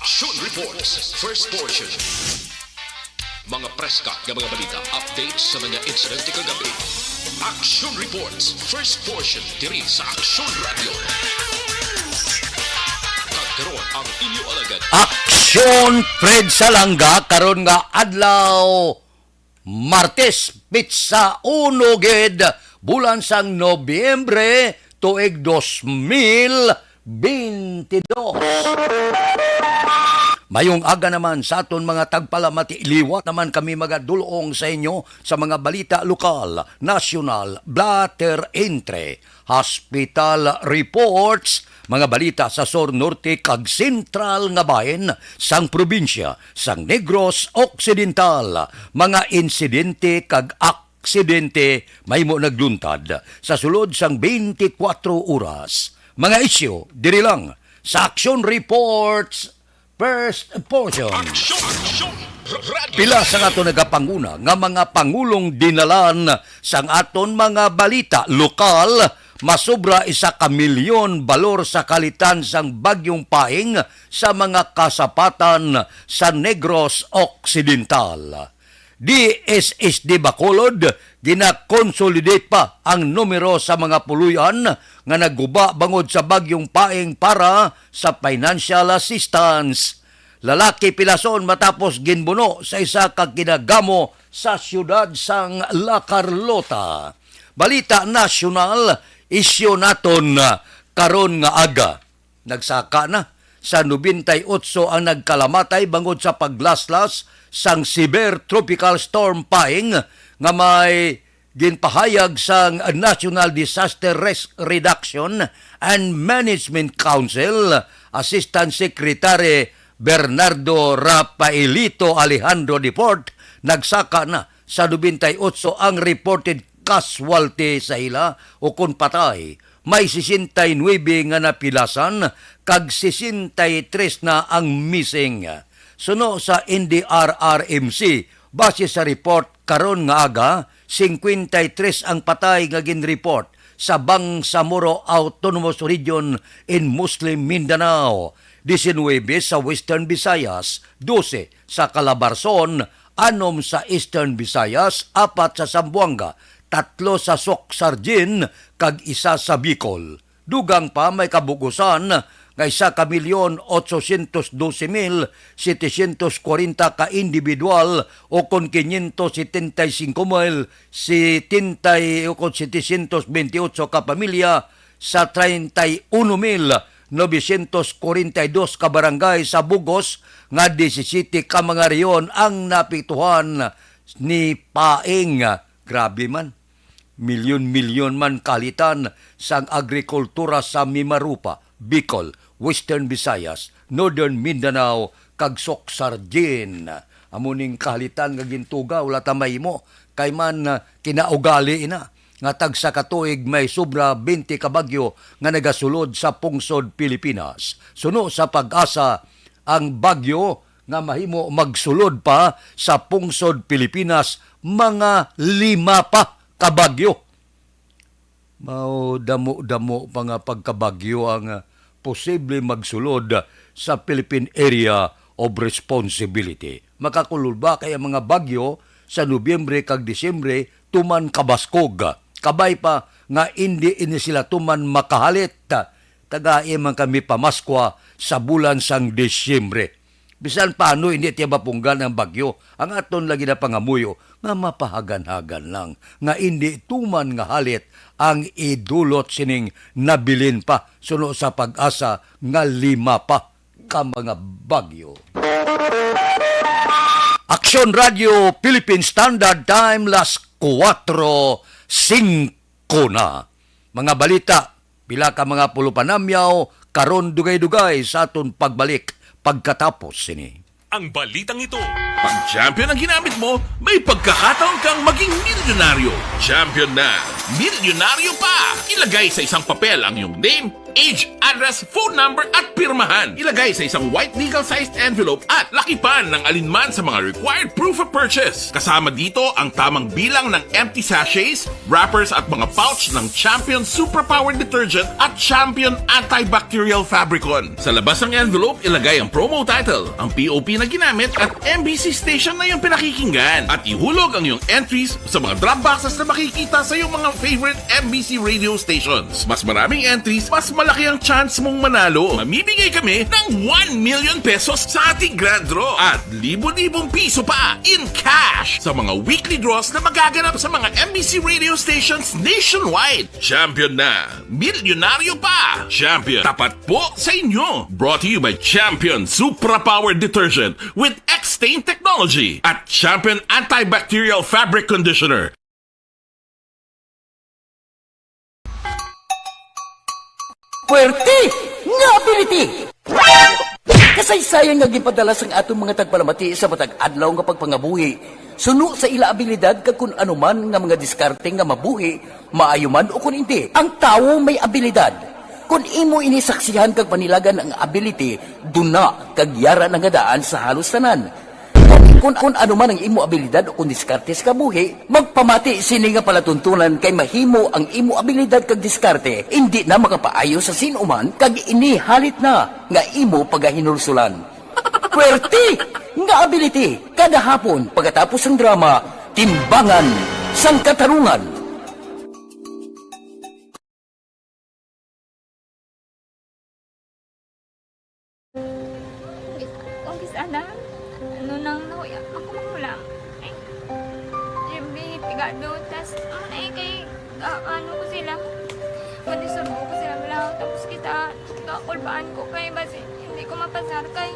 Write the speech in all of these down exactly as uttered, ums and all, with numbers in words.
Action Reports, first portion. Mga preska nga mga balita, updates sa mga insidente kagabi. Action Reports, first portion, diri sa Action Radio. Kag karon ang inyo alagad. Action Fred Salanga karon nga adlaw, Martes, pitsa uno gid, bulan sang Nobyembre, tuig dos mil beintidos. Mayong aga naman sa aton mga tagpalamati. Liwat naman kami magadulong sa inyo sa mga balita lokal, nasyonal, blatter entre, hospital reports, mga balita sa sur, norte, kag sentral nga bahin sang probinsya sang Negros Occidental, mga insidente kag aksidente mahimo nagluntad sa sulod sang twenty-four oras. Mga isyu diri lang sa Action Reports first portion. Action! Action! Radio. Pila sa aton nagapanguna nga mga pangulong dinalan sang aton mga balita lokal, masobra isa ka milyon balor sa kalitan sang Bagyong Paeng sa mga kasapatan sa Negros Occidental. D S S D Bacolod, gina-consolidate pa ang numero sa mga puloy-an nga nagguba bangod sa Bagyong Paeng para sa financial assistance. Lalaki pilason matapos ginbuno sa isa ka ginagamo sa siyudad sang La Carlota. Balita nasyonal, isyu naton, ah, karon nga aga. Nagsaka na sa nobenta y otso ang nagkalamatay bangod sa paglaslas sang severe tropical storm Paeng nga may ginpahayag sang National Disaster Risk Reduction and Management Council Assistant Secretary Bernardo Rafaelito Alejandro Deport. Nagsaka na sa nobenta y otso ang reported casualty sa ila, ukon patay. May sesenta y nuebe nga napilasan, kag sesenta y tres na ang missing. Suno sa N D R R M C, base sa report karon nga aga, singkwenta y tres ang patay nga ginreport sa Bangsamoro Autonomous Region in Muslim Mindanao, diecinuebe sa Western Visayas, dose sa Calabarzon, anom sa Eastern Visayas, apat sa Zamboanga, tatlo sa Soc-Sargin, kag isa sa Bicol. Dugang pa, may kabug-usan nga isa ka milyon otsosyentos dose mil setesyentos kwarenta ka individual, o kon quinientos setenta y cinco mil setenta, o kon setesyentos bentiocho ka pamilya sa treinta y uno mil novecientos kwarenta y dos ka barangay sa bug-os nga disisyete ka mga rehiyon ang naapektuhan ni Paeng. Grabe man. Milyon-milyon man kalitan sang agrikultura sa Mimaropa, Bicol, Western Visayas, Northern Mindanao, kag Soc-Sargin. Amo ning kalitan nga gintuga, wala ta mahimo, kay man, ah, kinaugali ina nga tagsa ka tuig may sobra twenty ka bagyo nga nagasulod sa pungsod Pilipinas. Suno sa PAGASA, ang bagyo nga mahimo magsulod pa sa pungsod Pilipinas, mga lima pa ka bagyo. Mao, damo-damo pa nga pagkabagyo ang, ah, posible magsulod sa Philippine Area of Responsibility. Makakulod ba kay ang mga bagyo sa Nobyembre kag Disyembre tuman kabaskog? Kabay pa nga indi ini sila tuman makahalit. Tagai man kami pamaskwa sa bulan sang Disyembre. Bisan paano, hindi tiya mapunggan ang bagyo. Ang aton lagi na pangamuyo nga mapahaganhagan lang, nga indi tuman nga halit ang idulot sining nabilin pa suno sa PAGASA nga lima pa ka mga bagyo. Aksyon Radio Philippine Standard Time, las kuwatro singko na. Mga balita, pila ka mga pulupanamyaw karon, dugay-dugay sa aton pagbalik pagkatapos sini. Ang balitang ito. Pag champion ang ginamit mo, may pagkakataon kang maging milyonaryo. Champion na, milyonaryo pa! Ilagay sa isang papel ang iyong name, age, address, phone number, at pirmahan. Ilagay sa isang white legal-sized envelope at lakipan ng alinman sa mga required proof of purchase. Kasama dito ang tamang bilang ng empty sachets, wrappers, at mga pouch ng Champion Suprapower Detergent at Champion Antibacterial Fabricon. Sa labas ng envelope, ilagay ang promo title, ang P O P na ginamit, at M B C station na iyong pinakikinggan. At ihulog ang iyong entries sa mga drop boxes na makikita sa iyong mga favorite M B C radio stations. Mas maraming entries, mas malaki ang chance mong manalo. Mamimigay kami ng one million pesos sa ating grand draw at libo-libong piso pa in cash sa mga weekly draws na magaganap sa mga M B C radio stations nationwide. Champion na! Milyonaryo pa! Champion, tapat po sa inyo! Brought to you by Champion Supra Power Detergent with X-Stain Technology at Champion Antibacterial Fabric Conditioner. Puwerte nga ability! Kasaysayan nga ginpadala sang aton mga tagpalamati sa matag adlaw nga pagpangabuhi, suno sa ila abilidad kag kun ano man nga mga diskarte nga mabuhi, maayo man o kun indi. Ang tawo may abilidad. Kun imo ini saksihan kag panilagan ang ability, duna kag yara na nga daan sa halos tanan. Kun, kun ano man ang imo abilidad o kun diskarte sa kabuhi, magpamati sini nga palatuntunan kay mahimo ang imo abilidad kag diskarte indi na makapaayo sa sin-o man kag ini halit na nga imo pagahinulsulan. Puwerte nga ability kada hapon pagkatapos sang drama, Timbangan sang Katarungan. Kis-, kung kis-ana, ano nang nahuya, ako magulang. Ay, Jimmy, pigado, tas, ano na eh, kay, ah, ano ko sila, madisturbo ko sila, wala, tapos kita, kakulbaan ko kay, basi, hindi ko mapasar kay.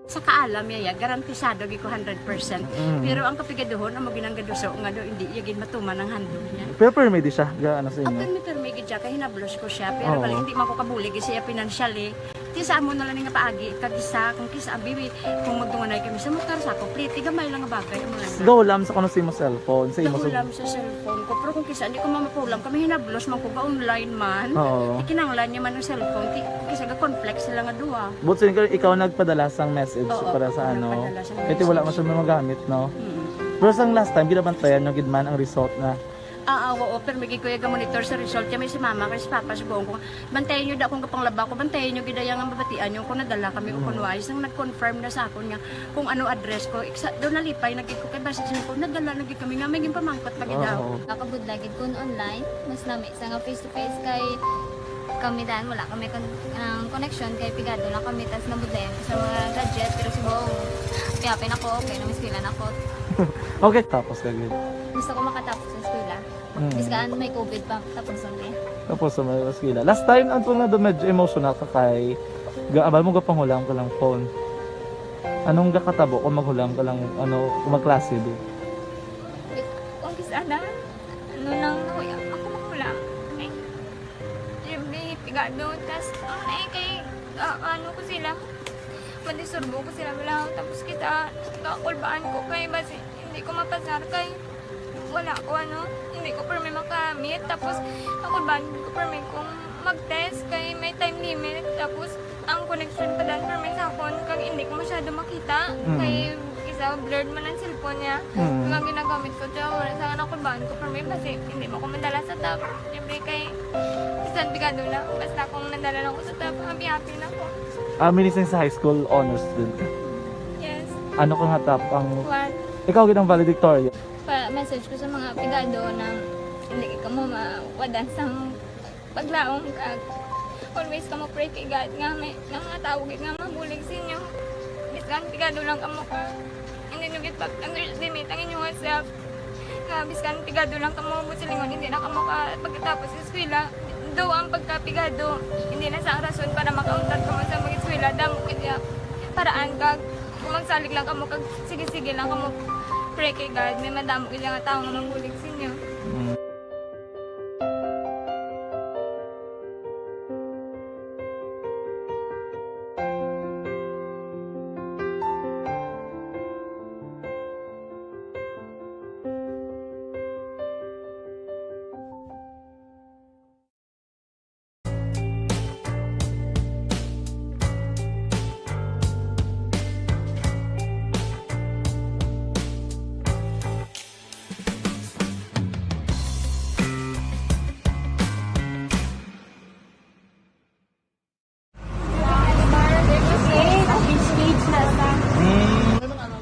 Sa kaalam niya, ya, garantisado gid ko hundred percent. Mm. Pero ang kapigaduhon, amo ginang gaduso nga do, hindi iya gid matuman ang handog niya. Pero permi di siya, ga, ano sa inyo? Permi, permi gid siya, kay hinablos ko siya. Pero Oo. bali, hindi man ko kabulig siya financially. Ti sa amo na lang nga paagi, kag isa, kung kisa, abi, kung magdunganay kami sa motor, sa ako, pliti, gamay lang nga bagay, amo lang. Gahulam sa kuno sa imo cellphone, sa imo sa Gahulam sa cellphone ko, pero kung kisa, hindi ko mamapulam, kami hinablos man ko, ga-online man. Oo. Ikinanglan niya man ang cellphone, ti, kisa ga-conflict sila nga duha. But so, ikaw, ikaw nagpadala sang message Oo, para sa ako ano? nagpadala sang Kasi wala message. man siya magamit, no? Mm. Pero sang last time, ginabantayan nyo gid man ang result na Ah, ah, oo, pero may gid ko iya ga-monitor sa result. Kaya may si mama, kay si papa, subuon ko, bantayan nyo da akong gapanglaba ko, bantayan nyo gid iya nga mabatian nyo kung nadala kami o Mm. kung wala. Isang nag-confirm na sa akon nga kung ano address ko. Iksa, doon nalipay na gid ko, kay basi siya ko, nadala na gid kami nga, may ginpamangkot pa gid Oo. daw. Nakabudlay gid kun online, mas nami sa nga face to face kay kami dan wala kami kon-, ang connection kay pigado lang kami tas nabudlayan ko sa mga gadget pero subong kaya pa nako okay na eskwela na ko. Okay, tapos ka gid. Gusto ko makatapos sa eskwela. Mm. Biskan may covid pa tapos ang eh. Tapos sa mga eskwela. Last time ang tunga do medyo emotional ka kay gaabal mo gapanghulam ka lang phone. Anong gakatabo kung maghulam ka lang ano kung magklase di? Kung kis-ana, ano nang nahuya, ako magulang. Ay, Jimmy, pigado, tas, ang na eh, kay, ah, ano ko sila, madisturbo ko sila, wala, tapos kita, kakulbaan ko kay, basi, hindi ko mapasar kay, wala ko, ano, hindi ko permi makamit, tapos, kakulbaan ko permi kung Mag-test kay may time limit, tapos ang connection pa dan permi sa akon, kag hindi ko masyado makita, Mm. kay isa blurred man ang cellphone niya. Mm. Kag ang ginagamit ko, tiyan mo na sa anak ko, baan ko permi, basi hindi mo ko madala sa top. Siyempre kay, bisan pigado na, basta kung nadala lang ko sa top, happy-happy na ko. Ah, minising sa high school honors student ka? Yes. Ano ka nga top ang One. Ikaw gid ang valedictorian? Pa-message ko sa mga pigado na hindi ka mo mawadan sang paglaom, kag always kamo pray kay God nga may, nga mga tawo gid nga mabulig sa inyo. Bisan pigado lang kamo ka, hindi nyo gid pag-underestimate ang inyong self. Nga bisan pigado lang kamo, buot silingon, hindi na kamo ka pagkatapos sa eskwela. Daw ang pagkapigado, hindi na sa rason para makauntat kamo sa mag-eskwela. Damo gid nga paraan, kag kung magsalig lang kamo, kag sige-sige lang kamo pray kay God, may madamo gid nga tawo nga mabulig sa inyo. Mm.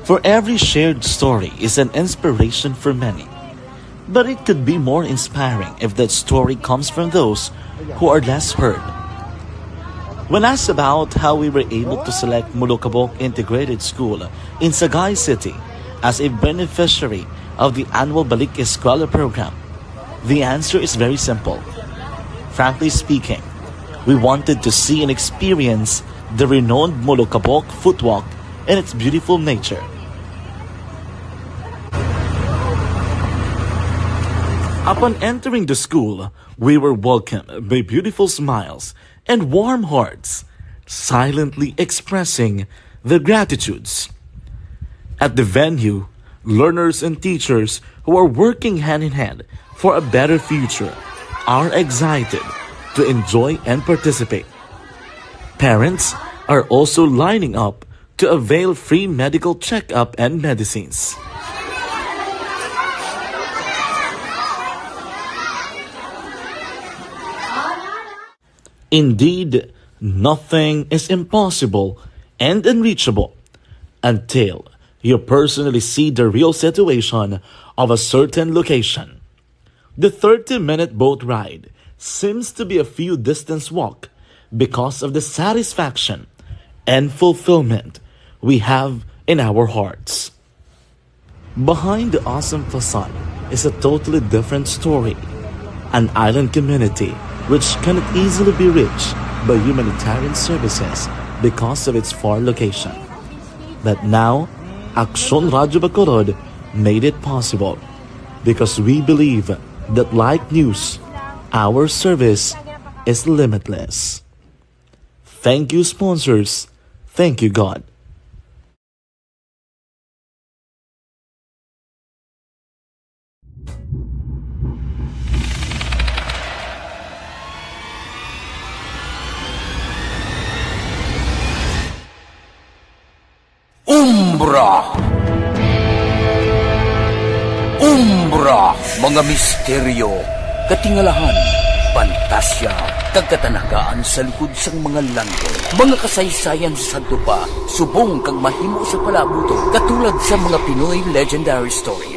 For every shared story is an inspiration for many. But it could be more inspiring if that story comes from those who are less heard. When asked about how we were able to select Molokabok Integrated School in Sagay City as a beneficiary of the annual Balik Eskwela program, the answer is very simple. Frankly speaking, we wanted to see and experience the renowned Molokabok Footwalk and its beautiful nature. Upon entering the school, we were welcomed by beautiful smiles and warm hearts, silently expressing their gratitudes. At the venue, learners and teachers who are working hand in hand for a better future are excited to enjoy and participate. Parents are also lining up to avail free medical checkup and medicines. Indeed, nothing is impossible and unreachable until you personally see the real situation of a certain location. The thirty-minute boat ride seems to be a few distance walk because of the satisfaction and fulfillment we have in our hearts. Behind the awesome facade is a totally different story. An island community which cannot easily be reached by humanitarian services because of its far location. But now, Aksyon Radyo Bacolod made it possible because we believe that like news, our service is limitless. Thank you, sponsors. Thank you, God. Umbra. Umbra, mga misteryo, katingalahan, pantasya, kag katanagaan sa likod sang mga langit. Mga kasaysayan sa sadto pa, subong kag mahimo sa palabot, katulad sa mga Pinoy legendary story.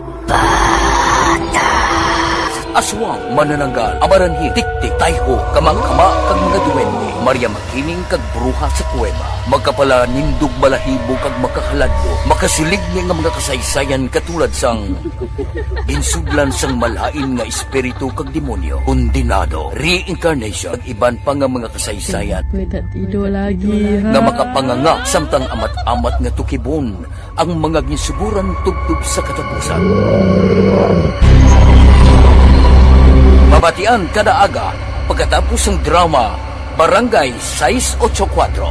Aswang, manananggal, amaranhi, tiktik, tayho, kamangkama, kag mga duwende, Maria Makiling, kag bruha sa kuweba. Magkapalanindog balahibo kag makahaladlo, makasiligni nga mga kasaysayan katulad sang ginsudlan sang malain nga espiritu kag demonyo, kondenado, reincarnation, kag iban pa nga mga kasaysayan May tatido lagi, ha? nga makapanganga samtang amat-amat nga tukibon ang mga ginsuguran tubtob sa katapusan. Mabatian kada aga pagkatapos sang drama Barangay Sais Ocho Kuatro.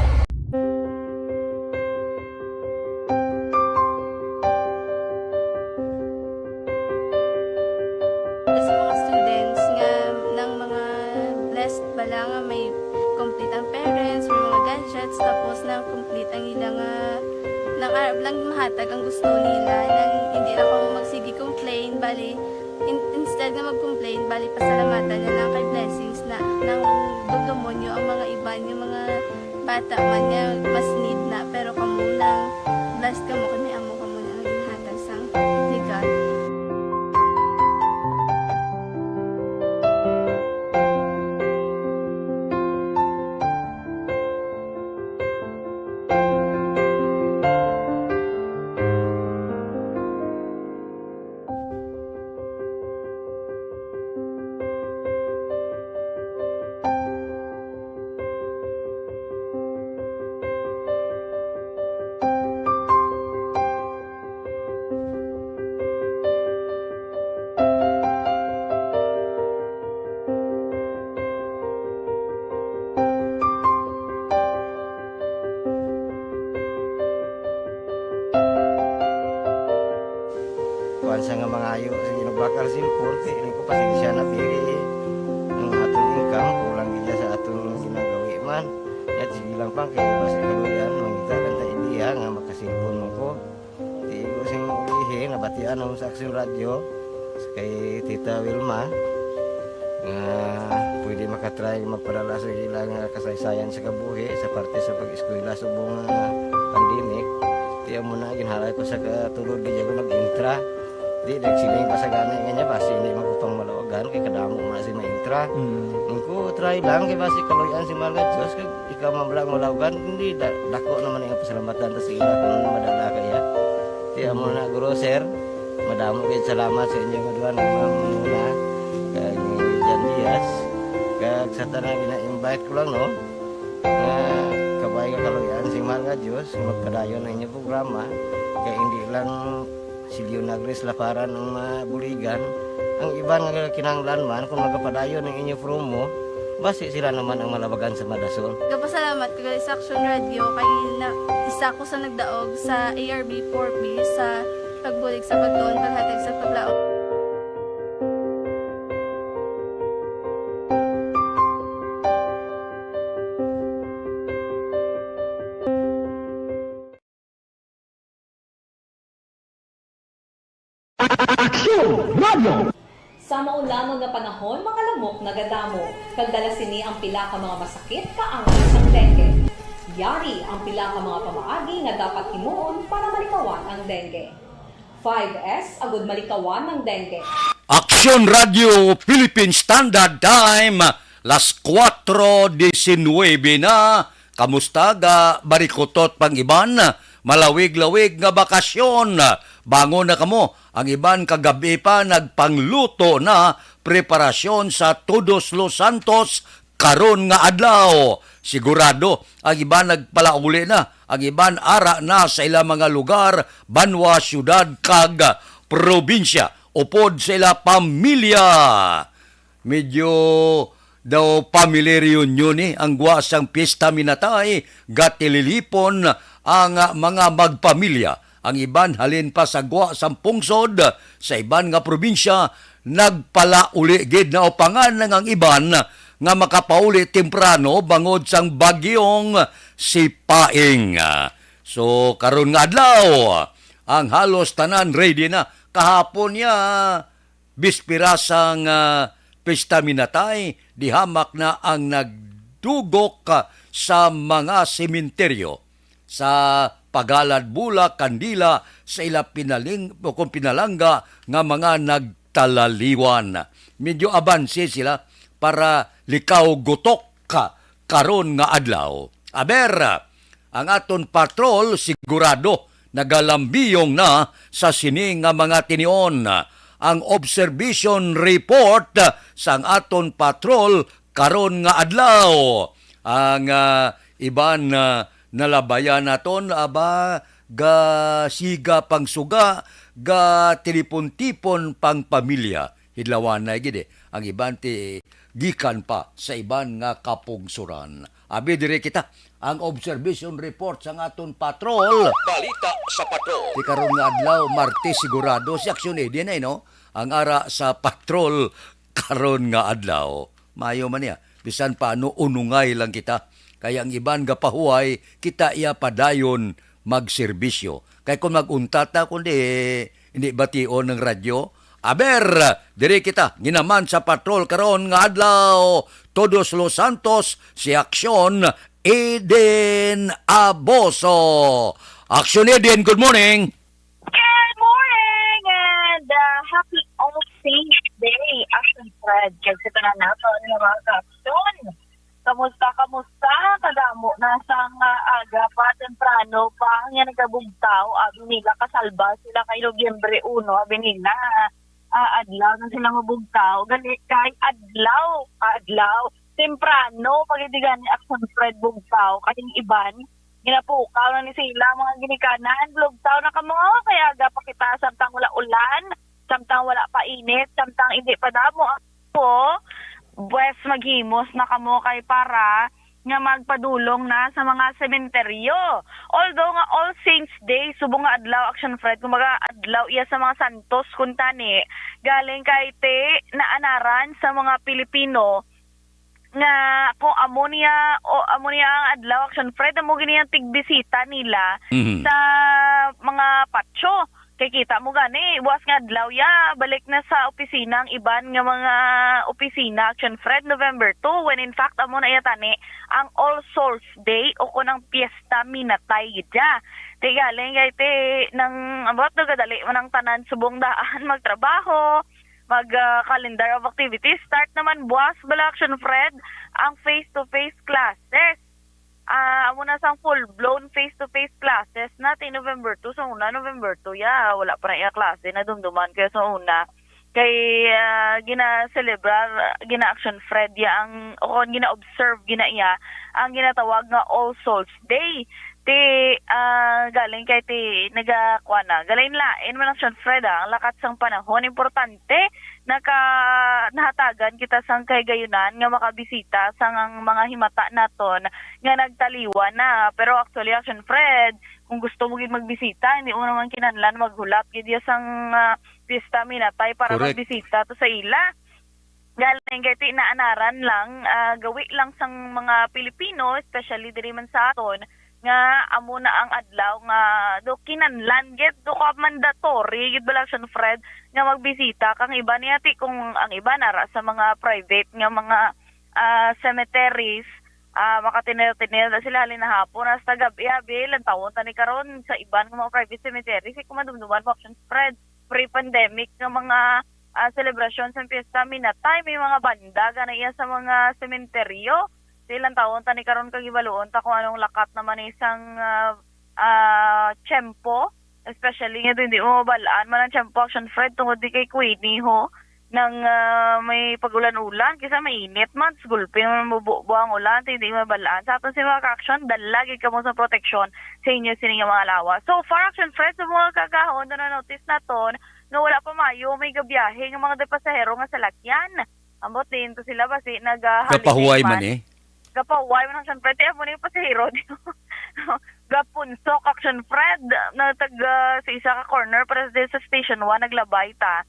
Sa mga students nga, nang mga blessed bala nga Ang ila nga, nang arap lang mahatag ang gusto nila, nang hindi na kamo magsige complain, bali, in-, instead nga mag-complain, bali, pasalamatan na lang kay blessings na, nang dumdumon nyo ang mga iban, yung mga bata man nga mas need na, pero kamo nang blessed kamo, kami amo kamo na ang ginhatag sang regalo. Kuwan sa nga mangayo, sige, nagbakal sa iyo, korte, ini ko, pasensya na, diri. Ang aton income, kulang gid sa aton ginagawi man. Yat, sige lang, pang, kay basta kaluyan, mangita lang ta idea nga makasilpon mo ko. Di ko sing ihi, nabatian ang sa Aksyon Radyo, sa kay Tita Wilma, nga pwede makatry magpadala sa ilang, ah, kasaysayan sa kabuhi, sa parte sa pag-eskwela subong nga pandemic. Kaya mo na, ginhalay ko sa katulod, di ako nag-intra. Di, nagsiling pa sa gani nga niya, basi hindi man ko pang malawagan, kay kadamo mo na si maintra. Mm. Ang ko, try lang, kay basi kaluyan si Mahal nga Diyos, kag ikaw man lang malawagan, hindi, da-, dako naman ang pasalamatan ta sa ila kung madala kaya. Kaya mo na, Guro, Sir, madamo kayo salamat sa inyo nga duha nga mga muna, kag ni Jan Diaz, kag sa tanan gina-invite ko lang, no? Nga kabay nga kaluyan si Mahal nga Diyos, magpadayon ang inyong programa, kay hindi lang si Leonagris Laparan ang mabuligan. Ang iban nga kinahanglan man, kung magapadayon ang inyo promo, basi sila naman ang malabagan sa madason. Gapasalamat ko gali sa Aksyon Radyo kay na, isa ko sa nagdaog sa A R B four B sa pagbulig sa pagtuon, paghatag sa paglaom. Aksyon Radio. Sa maulamon nga panahon, mga lamok nagadamo, kag dala sini ang pila ka mga masakit kaangay sang dengue. Yari ang pila ka mga pamaagi nga dapat himuon para malikawan ang dengue. Five S agud malikawan ang dengue. Aksyon Radio Philippine Standard Time, las kuwatro disinwebe na. Kamusta, ga barikutot pang iban? Malawig-lawig nga bakasyon. Bangon na kamo. Ang iban kagab-i pa nagpangluto na preparasyon sa Todos los Santos karon nga adlaw. Sigurado, ang iban nagpalauli na. Ang iban ara na sa ilang mga lugar, banwa, syudad, kag probinsya, upod sa ila pamilya. Medyo daw family reunion ni ang gwa sang Pista Minatay, gatililipon ang mga magpamilya. Ang iban halin pa sa gwa sang pungsod, sa iban nga probinsya, nagpalauli gid, naupangan lang ang iban nga makapauli temprano bangod sang bagyong Sipaing. So, karon nga adlaw, ang halos tanan ready na. Kahapon niya, bispera sang, ah, Pista Minatay, di hamak na ang nagdugok, ah, sa mga sementeryo sa paghalad bulak, kandila sa ila pinaling-, o kung pinalangga nga mga nagtalaliwan. Medyo abanse sila para likaw gutok ka karon nga adlaw. Aber, ang aton patrol sigurado nagalambiyong na sa sini nga mga tinion. Ang observation report sang aton patrol karon nga adlaw. Ang, ah, iban, ah, nalabayan naton, aba, ga siga pang suga, ga tilipon-tipon pang pamilya. Hidlawanay gid, eh. Ang iban ti gikan pa sa iban nga kapungsoran. Abi diri kita, ang observation report sang aton patrol. Balita sa patrol. Ti karon nga adlaw, Martes, sigurado si Aksyon Edi na, eh, no? Ang ara sa patrol karon nga adlaw. Mayo man niya. Bisan paano, unungay lang kita. Kay ang iban gapahuway, kita iya padayon magserbisyo. Kay kung mag-untat na, kundi hindi bation ng radyo, aber, diri kita, ginaman sa patrol karon nga adlaw, Todos los Santos, si Aksyon Eden Aboso. Aksyon Eden, good morning! Good morning and uh, happy All Saints Day, Action Fred. Kag sa tanan nato nga mga ka-aksyon. Kamusta, kamusta? Kadamo na sang ah, aga pa, temprano pa, nga nagabugtaw. Abi nila, kasalba sila kay Nobyembre uno. Abi nila, ah, adlaw na sila mabugtaw. Gali kay adlaw, adlaw. Temprano, pag hindi gani Action Fred bugtaw. Kay ang iban, ginapukaw na ni sila, mga ginikanan. Bugtaw na kamo, kay aga pa kita, samtang wala ulan, samtang wala pa init, samtang hindi pa damo ang po, pues maghimos na kamo kay para nga magpadulong na sa mga sementeryo. Although nga All Saints Day, subong nga adlaw, Action Fred, kumbaga adlaw iya sa mga santos, kuntani, galing kay ti naanaran sa mga Pilipino nga kung amo niya, o amo niya ang adlaw, Action Fred, amo gini ang tigbisita nila Mhm. sa mga patio. Kay kita mo gani, buwas nga adlaw ya, balik na sa opisina ang iban nga mga opisina, Action Fred, November two, when in fact, amo na iya tani ang All Souls Day o kon ang Piyesta Minatay gid ya. Ti galing kay ti nang ambot, nagadali man ang tanan subong daan magtrabaho, mag ah, calendar of activities. Start naman buwas bala, Action Fred, ang face-to-face classes. Ah, amo na sang full-blown face-to-face classes na ti November two. Sa una, November two ya, wala pa na iya klase, nadumduman kayo sa una. Kay ah, gina-celebrar, gina-Action Fred ya ang, o kon gina-observe gina iya ang ginatawag nga All Souls Day. Ti ah, galing kay ti nagakuan na. Galing lain man, Action Fred, ah, ang lakat sang panahon importante naka nahatagan kita sang kahigayunan nga makabisita sang ang mga himata naton nga nagtaliwan na. Pero actually, Action Fred, kung gusto mo gid magbisita, hindi mo naman kinahanglan maghulat gid ya sang ah, Pista Minatay para Correct. Magbisita to sa ila. Galing kay ti naanaran lang, ah, gawi lang sang mga Pilipino, especially diri man sa aton, nga amo na ang adlaw nga do kinahanglan gid, do ka mandatory gid bala, Action Fred, nga magbisita kang iba niya ti kung ang iba nara sa mga private nga mga ah, cemeteries, ah, makatinir-tinir na sila halin na hapon hasta gab-i, abi, lantawon ta ni karon sa iban nga mga private cemeteries, kay kung madumduman mo, Action Fred, pre-pandemic nga mga ah, selebrasyon sa piyesta, minatay may mga banda gana iya sa mga sementeryo. Ti lantawon ta ni karon kag hibaluon ta kung anong lakat naman ni sang ah, ah, tiyempo, especially nga hindi mo mabalaan man ang tiyempo, Action Fred, tungod di kay Queenie ho nang ah, may pag-ulan-ulan, kisa mainit man, gulpi naman mububo ang ulan, ti hindi mabalaan. Sa aton si mga ka-action, dala gid kamo sa proteksyon sa inyo sini nga mga lawas. So far, Action Fred, sa mga kagahon na notice naton nga wala pa mayo may gabiyahe nga mga pasahero nga salakyan. Ambot din to sila basi nag ah, Kapahuway holiday man man. Eh. Gapahuway man, Action Fred. Ti amo ni pasahero di. Gapunsok, Action Fred, na tag ah, sa isa ka corner para sa, sa Station one naglabay ta.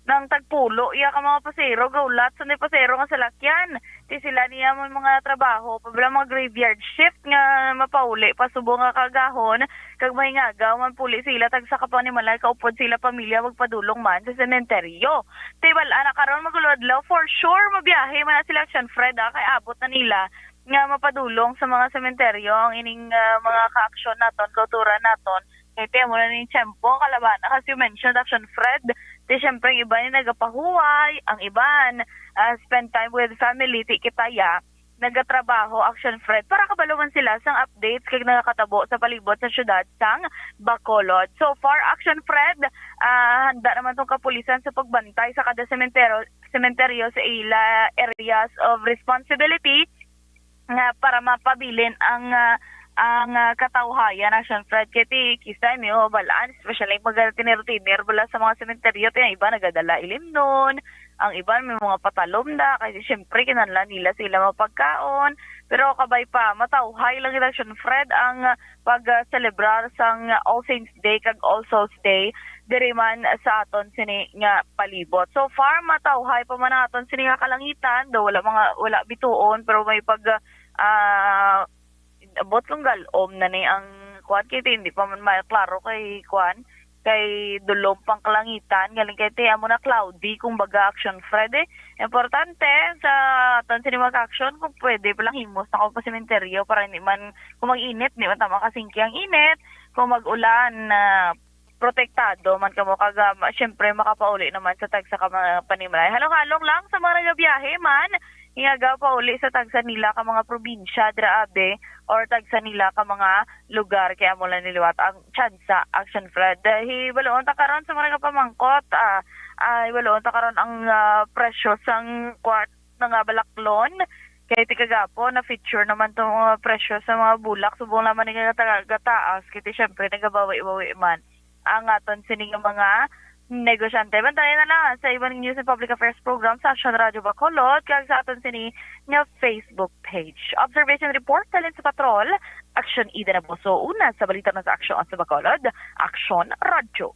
Nang tagpulo iya ka mga pasahero, gaulat sa ni pasahero nga salakyan. Ti sila niya may mga trabaho, pabla mga graveyard shift nga mapauli pa subong nga kagahon, kag mahingagaw man puli sila tagsa ka panimalay kaupod sila pamilya magpadulong man sa sementeryo. Ti bal-an na karon, magulo adlaw, for sure mabiyahe man na sila, Action Fred, ah, kay abot na nila nga mapadulong sa mga sementeryo ang ining ah, mga kaaksyon naton, kauturan naton. Kay ti amo na ning tiyempo, kalaban, as you mentioned, Action Fred, ti siyempre ang iban ni nagapahuway, ang iban ah, spend time with family, ti kita ya nagatrabaho, Action Fred, para kabalo man sila sang updates kag nagakatabo sa palibot sa syudad sang Bacolod. So far, Action Fred, ah, handa naman tong kapulisan sa pagbantay sa kada sementeryo, sementeryo sa ila areas of responsibility nga para mapabilin ang ah, ang ah, katawhayan, Action Fred, kay ti kisa may mabalaan, especially pag tinir-tinir bala sa mga sementeryo, ti ang iba nagadala ilimnon, ang iban may mga patalom na, kay siyempre kinahanglan nila sila mapagkaon. Pero kabay pa, matawhay lang gid, Action Fred, ang pag-celebrar sang All Saints Day kag All Souls Day diri man sa aton sini nga palibot. So far, matawhay pa man ang aton sini nga kalangitan, do wala mga, wala bituon, pero may pag ah, abot kung galom na ni ang kuan, kay ti hindi pa man maklaro kay kuan, kay dulom pang kalangitan, galing kay ti amo na cloudy, kumbaga, Action Fred, eh. Importante sa aton sini mga ka-action, kung pwede pa lang himos na ko pa sementeryo para hindi man, kung mag-init, di man ta makasingki ang init, kung mag-ulan, ah, protektado man kamo, kag, ah, ma-, syempre, makapauli naman sa tagsa ka mga panimalay. Halong-halong lang sa mga nagabiyahe man, nga gapauli sa tagsa nila ka mga probinsya, dira abi, or tagsa nila ka mga lugar, kay amo lang niliwat ang tsansa, Action Fred. Hibaluon ta karon sa mga nagapamangkot, ah, ah, hibaluon ta karon ang, ah, presyo sang kwart nga balaklon. Kay ti kagapon, na-feature naman tong mga presyo sa mga bulak, subong lamang ni nga gata-, gataas, kay ti syempre nagabawi-bawi man ang aton sini nga mga negosyante. Bantayan na lang sa iban news and public affairs program sa Action Radio Bacolod kag sa aton sini nga Facebook page. Observation report halin sa patrol, Action Ida Naboso. Una sa balita na sa Action sa Bacolod, Action Radio.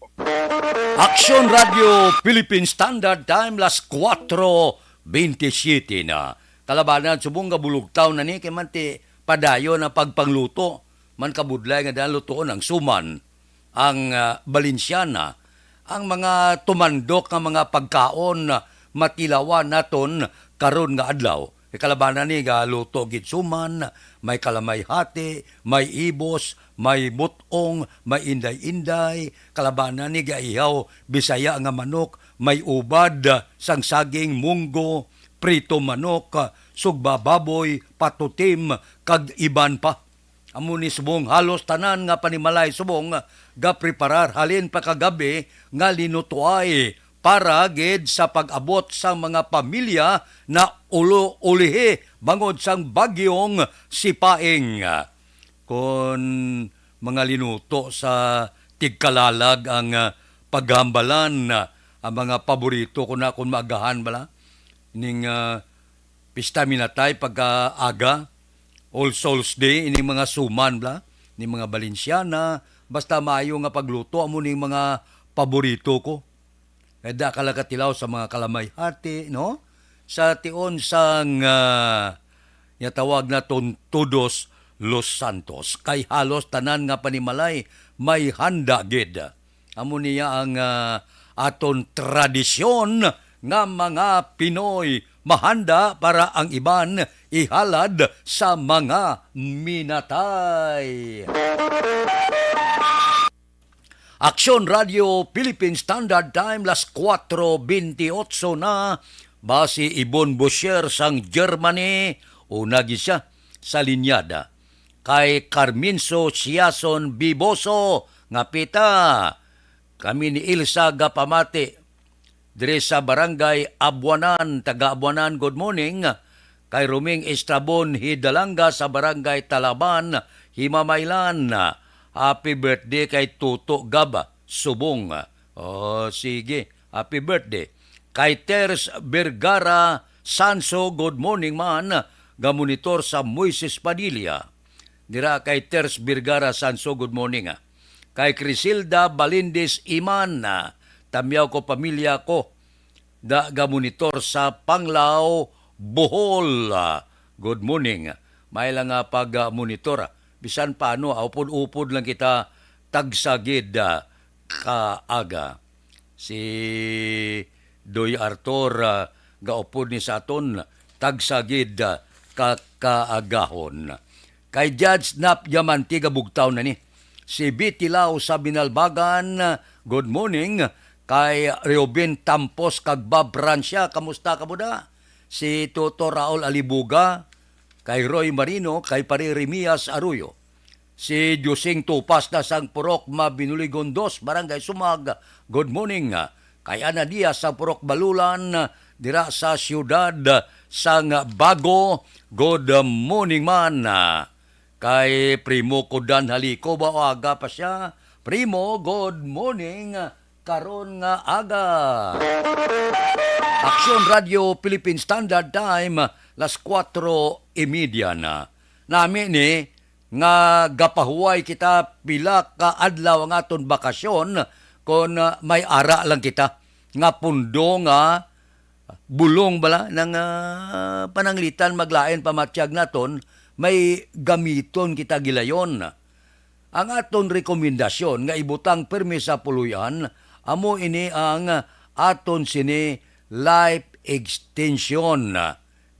Action Radio Philippine Standard Time, las kuwatro bentisiete na. Kalabanan, subong nga bulugtaw na ni, kay man ti padayon ang pagpangluto. Man kabudlay nga daan lutoon ang suman, ang, ah, balinsyana, ang mga tumandok nga mga pagkaon, ah, matilawan naton karon nga adlaw. Kay kalabanan ni, galuto gid suman, may kalamay hati, may ibos, may but-ong, may inday-inday, kalabanan ni gaihaw Bisaya nga manok, may ubad, sang saging, munggo, prito manok, sugba baboy, patutim, kag iban pa. Amo ni subong halos tanan nga panimalay subong gapreparar halin pa kagabi nga linutuay para gid sa pag-abot sang mga pamilya na ulo-ulihi bangod sang bagyong Sipaing. Kon mga linuto sa tigkalalag ang, ah, paghambalan, ah, ang mga paborito ko na kon maagahan bala ning, ah, Pista Minatay pagkaaga, All Souls Day, ining mga suman bala, ning mga Balinsyana, basta maayo nga pagluto amo ning mga paborito ko. Kay da ka lang katilaw sa mga kalamay hati, no? Sa tion sang, ah, nga tawag naton Todos los Santos. Kay halos tanan nga panimalay may handa gid. Amo niya ang, ah, aton tradisyon nga mga Pinoy mahanda para ang iban ihalad sa mga minatay. Aksyon Radio Philippine Standard Time, las kuwatro bentiocho na. Basi Ibon Bosher sang Germany, una gid siya sa linyada. Kay Carmenzo Siason Biboso, nga pita, kami ni Ilsa gapamati diri sa Barangay Abuanan, taga Abuanan, good morning. Kay Roming Estrabon Hidalanga sa Barangay Talaban, Himamaylan, happy birthday kay Tuto Gab Subong. Oh, sige, happy birthday. Kay Ters Vergara Sanso, good morning man, gamonitor sa Moises Padilla. Dira kay Ters Vergara Sanso, good morning, ah. Kay Crisilda Balindis Iman, ah, tamyaw ko pamilya ko, da ga monitor sa Panglao, Bohol. Ah, good morning. May lang nga pag, ah, monitor, ah. Bisan paano, ah, upod-upod lang kita tagsa gid, ah, kaaga. Si Doy Arthur, ah, gaupod ni sa aton, tagsa gid, ah, ka kaagahon. Kay Judge Nap Diamante, gabugtaw na ni. Si Betty Lau sa Binalbagan, good morning. Kay Reubin Tampos kag Bob Francia, kamusta kamo da? Si Tuto Raul Alibuga, kay Roy Marino, kay Pare Remias Arroyo. Si Josing Tupas na sang Purok Mabinuligon dos, Barangay Sumag, good morning. Kay Ana Diaz sa Purok Balulan, dira sa siyudad sang Bago, good morning man. Kay Primo Kudan Haliko ba o aga pa siya? Primo, good morning karon nga aga. Aksyon Radio Philippine Standard Time, las kuwatro y media na. Nami ni nga gapahuway kita pila ka adlaw ang aton bakasyon, kon, ah, may ara lang kita nga pundo nga bulong bala nang, ah, pananglitan maglain pamatyag naton, may gamiton kita gilayon. Ang aton rekomendasyon nga ibutang pirmi sa puloy-an amo ini ang aton sini life extension.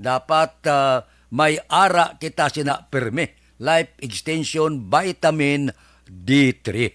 Dapat, ah, may ara kita sina pirmi, life extension vitamin D three.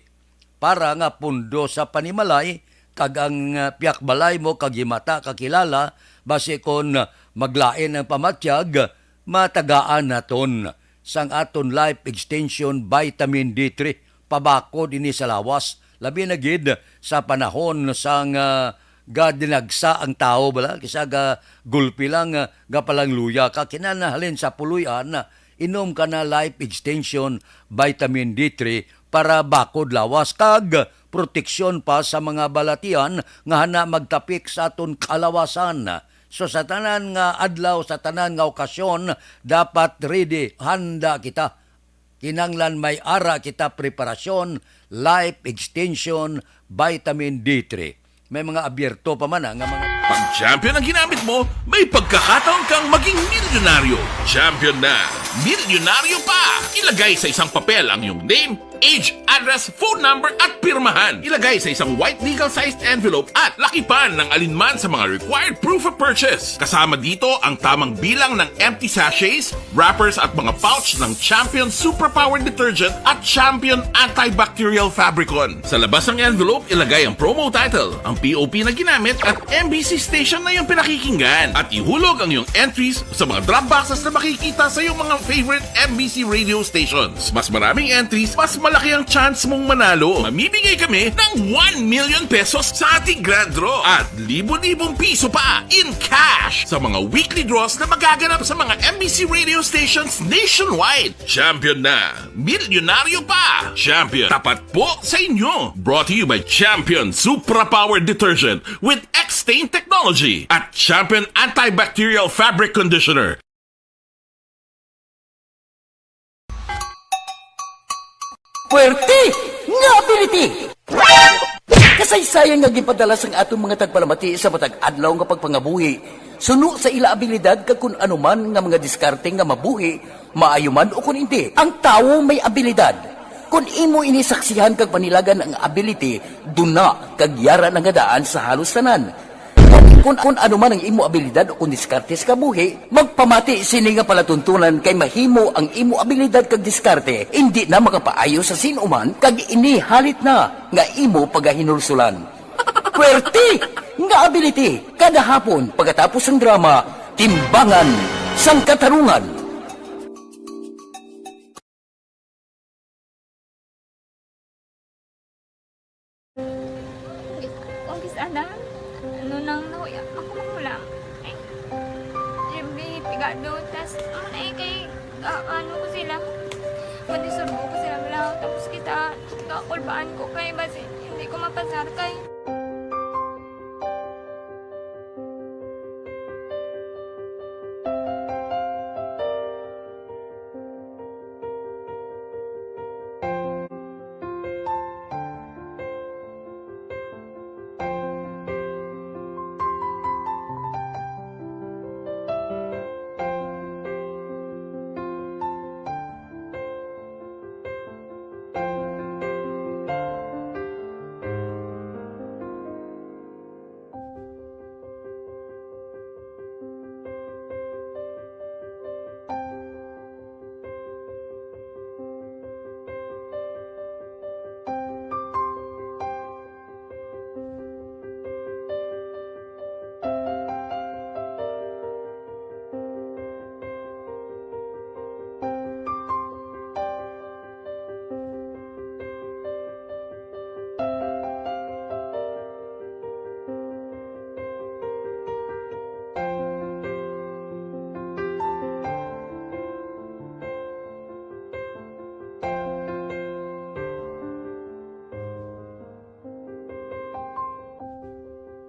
Para nga pundo sa panimalay, kag ang, ah, pihak balay mo kag himata kakilala, basi kon, ah, maglain ang pamatyag, matagaan naton sang aton life extension vitamin D three, pabakod ini sa lawas, labi na gid sa panahon sang, ah, gadinagsa ang tawo, bala, kisa ga gulpi lang, ah, gapalangluya ka, kinahanglan sa puloy-an, ah, inom ka na life extension vitamin D three para bakod lawas kag proteksyon pa sa mga balatian nga hana magtapik sa aton kalawasan. So, sa tanan nga adlaw, sa tanan nga okasyon, dapat ready, handa kita. Kinanglan may ara kita preparasyon, life extension, vitamin D three. May mga abierto pa man, ah, nga mga Pag champion ang ginamit mo, may pagkakataon kang maging milyonaryo. Champion na, milyonaryo pa! Ilagay sa isang papel ang iyong name, age, address, phone number, at pirmahan. Ilagay sa isang white legal-sized envelope at lakipan ng alinman sa mga required proof of purchase. Kasama dito ang tamang bilang ng empty sachets, wrappers, at mga pouch ng Champion Superpower Detergent at Champion Antibacterial Fabricon. Sa labas ng envelope, ilagay ang promo title, ang P O P na ginamit, at M B C station na iyong pinakikinggan. At ihulog ang iyong entries sa mga drop boxes na makikita sa iyong mga favorite M B C radio stations. Mas maraming entries, mas malaki ang chance mong manalo. Mamimigay kami ng one million pesos sa ating grand draw at libo-libong piso pa in cash sa mga weekly draws na magaganap sa mga M B C radio stations nationwide. Champion na! Milyonaryo pa! Champion, tapat po sa inyo! Brought to you by Champion Supra Power Detergent with X-Stain Technology at Champion Antibacterial Fabric Conditioner. Puwerte nga ability! Kasaysayan nga ginpadala sang aton mga tagpalamati sa matag adlaw nga pagpangabuhi, suno sa ila abilidad kag kun ano man nga mga diskarte nga mabuhi, maayo man o kun indi. Ang tawo may abilidad. Kon imo ini saksihan kag panilagan ang ability, duna kag yara na nga daan sa halos tanan. Kon, kon ano man ang imo abilidad o kon diskarte sa kabuhi, magpamati sini nga palatuntunan kay mahimo ang imo abilidad kag diskarte indi na makapaayo sa sin-o man kag ini halit na nga imo pagahinulsulan. Puwerte nga ability kada hapon pagkatapos sang drama, Timbangan sang Katarungan. Umpisa na, ano nang nahuya ako magulang. Ay, siyempre, pigado. Tas, ano na eh, kay, ah, ano ko sila, madisurbo ko sila, wala. Tapos kita, kakulbaan ko kay, basi, hindi ko mapasar kay.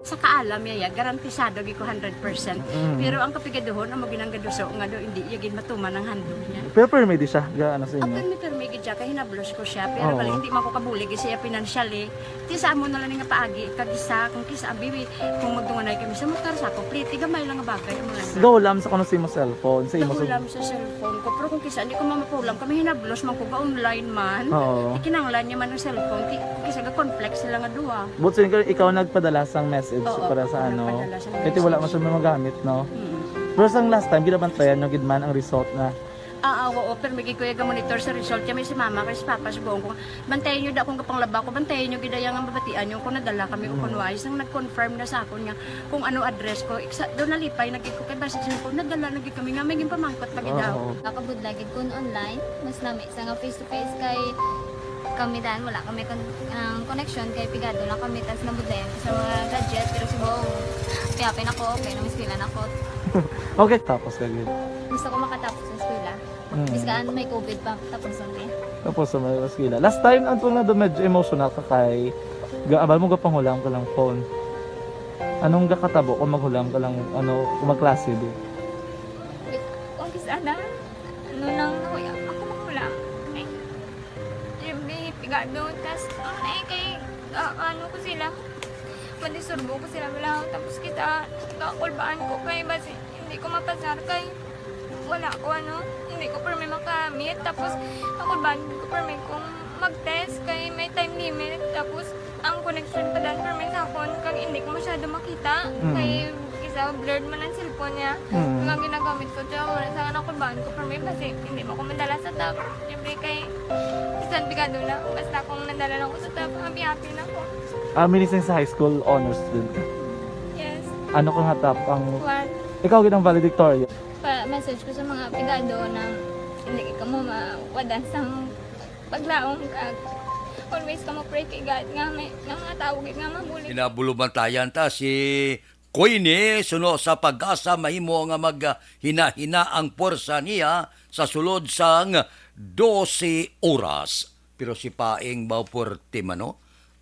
Sa kaalam niya, ya, garantisado gid ko hundred percent. Mm. Pero ang kapigaduhon, amo ginang gaduso nga do, hindi iya gid matuman ang handog niya. Pero permi di siya, ga ano sa inyo? Apil mi permi gid siya, kay hinablos ko siya, pero Oo. bali, hindi man ko kabulig siya financially. Ti sa amo na lang nga paagi, kag isa, kung kisa, abi, kung magdunganay kami sa motor, sa ako, pliti, gamay lang nga bagay, amo lang. Gahulam sa kuno sa imo cellphone, sa imo Gahulam sa cellphone ko, pero kung kisa, hindi ko mamapulam, kami hinablos man ko, ga-online man. Oo. Ikinanglan niya man ang cellphone, ti, kung kisa, ga-conflict sila nga duha. But sa ikaw, ikaw nagpadala sang message Oo, para sa ako ano? nagpadala sang Kaya wala man message. Siya magamit, no? Mm. Pero sang last time, ginabantayan nyo gid man ang result na. Ah, ah, oo, pero may gid ko iya ga-monitor sa result niya, may si mama, kay si papa, subong ko, bantayan niyo da kung kapanglaba ko, bantayan niyo gid iya nga mabatian niyo kung nadala kami o Mm. kung wala. Sang nag-confirm na sa akon nga kung ano address ko, iksa, do nalipay na gid ko, kay basta siya ko, nadala na gid kami nga, may ginpamangkot pa gid daw. Oo. Nakabudlay gid kun online, mas lami sa nga face to face kay kami dan wala kami kon ang connection kay pigado lang kami tas nabudlayan ko sa mga gadget pero subong piyapin ako kay nang eskwela na ko. Okay, tapos ka gid. Gusto ko makatapos sa eskwela. Mm. Biskaan may covid pa tapos ang eh. Tapos sa mga eskwela. Last time, ang tunga na medyo emotional ka kay gaabal mo gapanghula ang kalang phone. Anong gakatabo kung maghulam ka lang, ano, kung magklase di? Kung kis ana, ano lang, nakuya, ako maghula. Ay, siyempre, pigado, tas, ano na eh, kay, ah, ano ko sila, madisturbo ko sila, wala, tapos kita, kakulbaan ko kay, basi, hindi ko mapasar kay, wala ko, ano, hindi ko permi makamit, tapos, kakulbaan ko permi kung mag-test kay may time limit, tapos, ang connection pa dan permi sa akon, kag hindi ko masyado makita, Mm. kay, kisa blurred man ang cellphone niya, Mm. nga ginagamit ko, tsaka wala sa anak ko, baan ko, pero may basi, hindi mo ko madala sa top. Siyempre kay, bisan pigado na, basta kung nadala lang ko sa top, happy-happy na ko. Ah, minising sa high school honors student ka. Yes. Ano ka nga top ang... What? Ikaw gid ang valedictorian. Pa-message ko sa mga pigado na hindi ka mo mawadan sa paglaom ka. Always ka mo pray kay God nga may nga mga tao gid nga mabulig. Ginabulubantayan ta si Queenie suno sa pag-asa mahimo nga maghinahina ang puwersa niya sa sulod sang dose oras. Pero si Paing Bawporte man, no?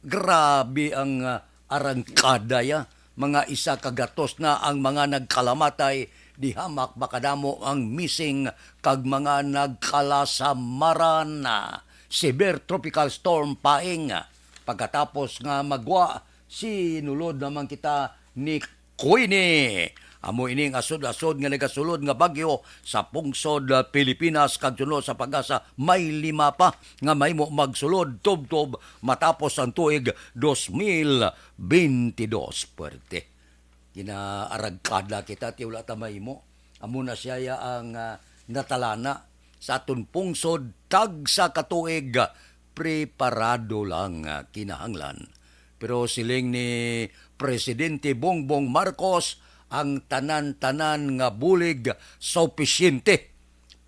Grabe ang ah, arangkada ya. Mga isa ka gatos na ang mga nagkalamatay, di hamak makadamo ang missing kag mga nagkalasamaran. Severe Tropical Storm Paing. Pagkatapos nga magwa, sinulod naman kita ni Queenie. Amo ining asod-asod nga nagasulod nga bagyo sa pungsod, ah, Pilipinas kag suno sa pag-asa may lima pa nga mahimo magsulod tubtob matapos ang tuig dos mil bentidós. Puwerte. Ginaaragkada kita ti wala ta mahimo. Amo na siya ya ang ah, natalana sa aton pungsod tagsa ka tuig. Preparado lang nga kinahanglan. Pero siling ni Presidente Bongbong Marcos, ang tanan-tanan nga bulig supisyente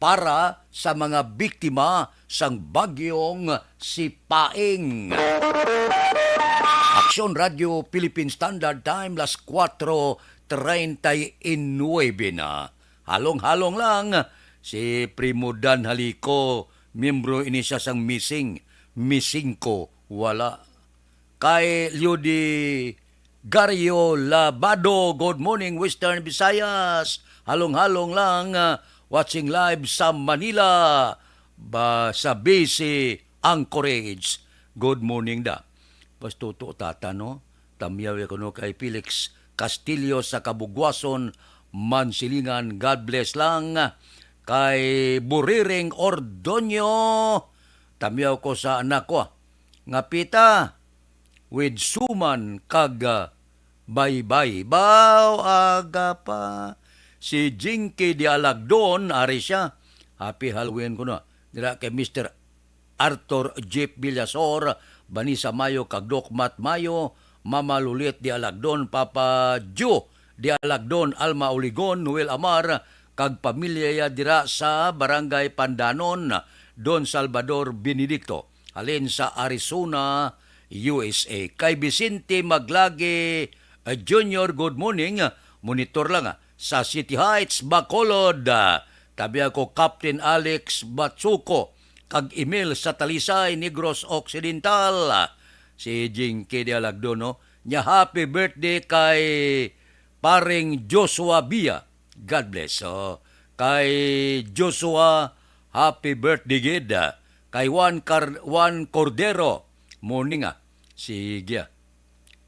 para sa mga biktima sang bagyong si Paing. Aksyon Radio Philippine Standard Time, las kuwatro treinta y nuebe na. Halong-halong lang, si Primo Dan Halico, miyembro ini siya sang missing, missing ko, wala. Kay Lyudi Gario Labado, good morning, Western Visayas. Halong-halong lang, ah, watching live sa Manila, ba, sa B C Anchorage. Good morning da. Bastuto tata, no? Tamyaw ya kuno kay Felix Castillo sa Kabugwason, Mansilingan. God bless lang. Kay Buriring Ordonio, tamyaw ko sa anak ko, ah. Nga pita, with suman kag, ah, baybay. Baw, aga pa. Si Jinky Dialagdon, ari siya. Happy Halloween ko na. Dira kay Mister Arthur Jeep Villasor, Vanessa Mayo kag Doc Matt Mayo, Mama Lulit Dialagdon, Papa Joe Dialagdon, Alma Oligon, Noel Amar, kag pamilya ya dira sa Barangay Pandanon, Don Salvador Benedicto, halin sa Arizona, U S A. Kay Vicente Maglagi, uh, Junior, good morning. Monitor lang, ah, sa City Heights, Bacolod. Ah, tabi ako, Captain Alex Batsuko, kag Emil sa Talisay, Negros Occidental. Ah, si Jinky Dialagdon, no? Nya, happy birthday kay paring Joshua Bia. God bless. So, kay Joshua, happy birthday gid. Kay Juan Car-, Juan Cordero, morning, ah. Sige, ah.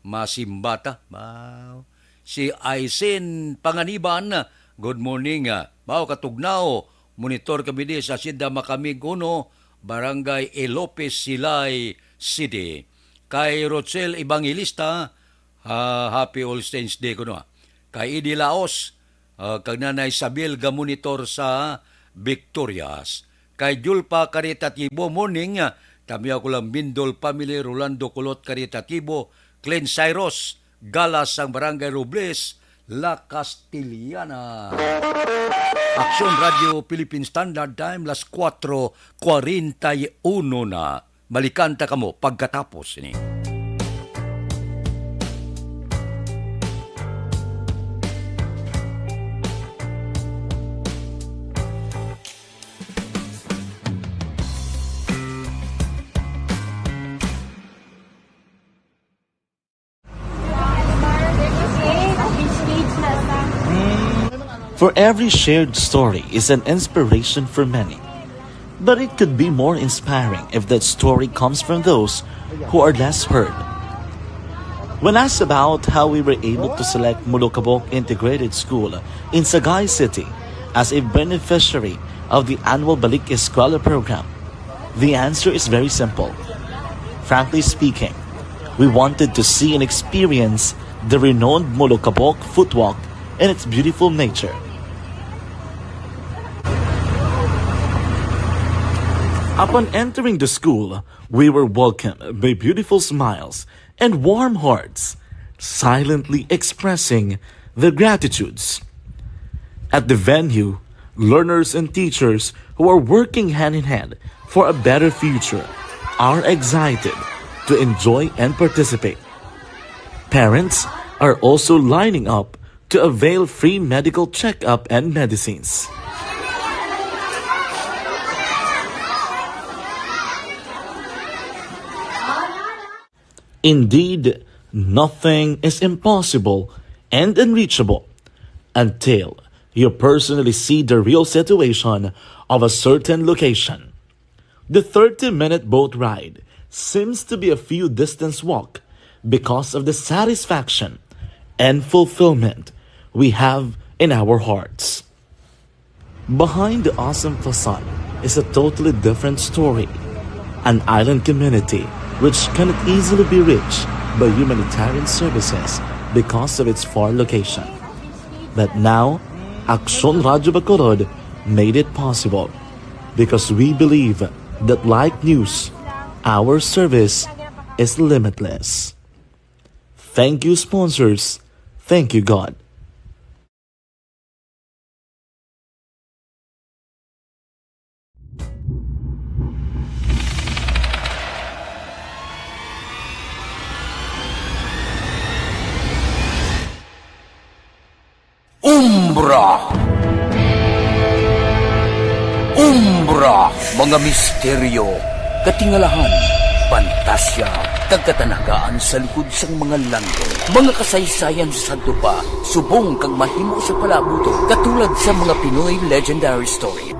Masimba ta. Wow. Si Aisin Panganiban, good morning, ah. Wow, katugnaw. Monitor kami di sa Hacienda Macamig uno, Barangay E. Lopez, Silay City. Kay Rochelle Evangelista, ah, happy All Saints Day kuno, ah. Kay Eddie Laos, ah, kag Nanay Isabel ga monitor sa Victorias. Kay Julpa Caritativo, morning, ah, kami ako lang Mindol family, Rolando Kulot Caritativo, Glenn Cyrus, Galas sang Barangay Robles, La Castellana. Aksyon Radio Philippine Standard Time, las kuwatro kwarenta y uno na. Balikan ta kamo pagkatapos ini. For every shared story is an inspiration for many. But it could be more inspiring if that story comes from those who are less heard. When asked about how we were able to select Molokabok Integrated School in Sagay City as a beneficiary of the annual Balik Eskwela program, the answer is very simple. Frankly speaking, we wanted to see and experience the renowned Molokabok footwalk and its beautiful nature. Upon entering the school, we were welcomed by beautiful smiles and warm hearts, silently expressing their gratitudes. At the venue, learners and teachers who are working hand in hand for a better future are excited to enjoy and participate. Parents are also lining up to avail free medical checkup and medicines. Indeed, nothing is impossible and unreachable until you personally see the real situation of a certain location. The thirty-minute boat ride seems to be a few distance walk because of the satisfaction and fulfillment we have in our hearts. Behind the awesome facade is a totally different story. An island community which cannot easily be reached by humanitarian services because of its far location. But now, Aksyon Radyo Bacolod made it possible because we believe that, like news, our service is limitless. Thank you, sponsors. Thank you, God. Umbra. Umbra, mga misteryo, katingalahan, pantasya, kag katanagaan sa likod sang mga langit. Mga kasaysayan sa sadto pa, subong kag mahimo sa palaabuton, katulad sa mga Pinoy legendary story.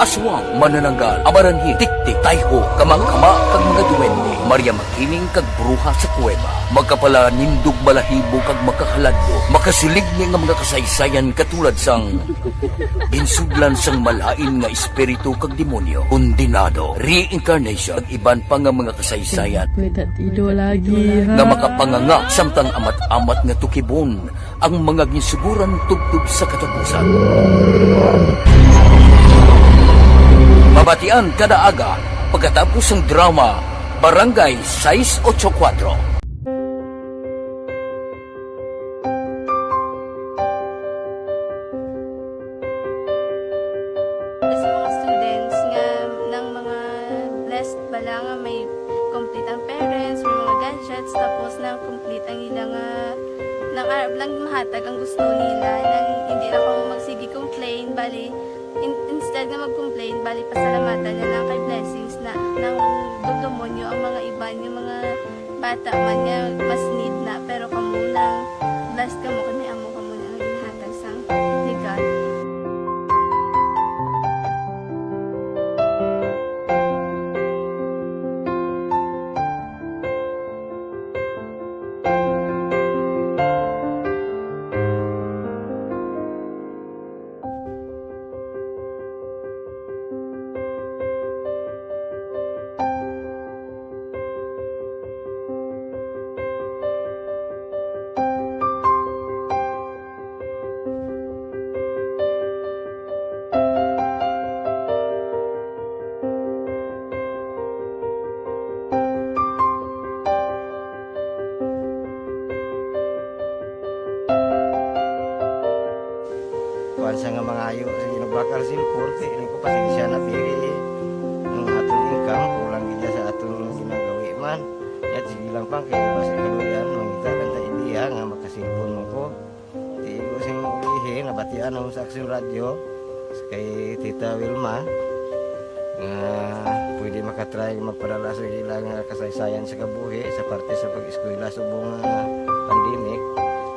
Aswang, manananggal, amaranhi, tiktik, tayho, kamangkama, kag mga duwende, Maria Makiling kag bruha sa kuweba. Makapalanindog balahibo kag makahaladlo, makasiligni nga mga kasaysayan katulad sang ginsudlan sang malain nga espiritu kag demonyo, kondenado, reincarnation, kag iban pa nga mga kasaysayan Kuya Tatido lagi, ha? nga makapanganga samtang amat-amat nga tukibon ang mga ginsuguran tubtob sa katapusan. Mabatian kada aga pagkatapos sang drama Barangay sais ocho kuwatro. Sa mga students nga nang mga blessed bala nga may complete ang parents, may mga gadgets, tapos na complete ang ila nga nang arab lang mahatag ang gusto nila, nang hindi na kamo magsige complain, bali, in-, instead nga mag-complain, bali, pasalamatan na lang kay blessings na nang dugdumon nyo ang mga iban nga mga Bata man nga mas need na, pero kamo lang, blessed kamo kay may amo kamo na nga ginhatag sang ni God. Kuwan sa nga mangayo, sige, nagbakal sin korte, ini ko pasensya na, pili. Ang aton income, kulang gid sa aton ginagawi man. Yat, sige lang pang, kaya basi kaluyan, mangita lang ta idea nga makasilpon mo ko. Di ko sing ulihi, nabatian ako sa Aksyon Radyo, kay Tita Wilma, nga pwede makatry magpadala sa ilang kasaysayan sa kabuhi sa parte sa pag-eskwela subong nga pandemic.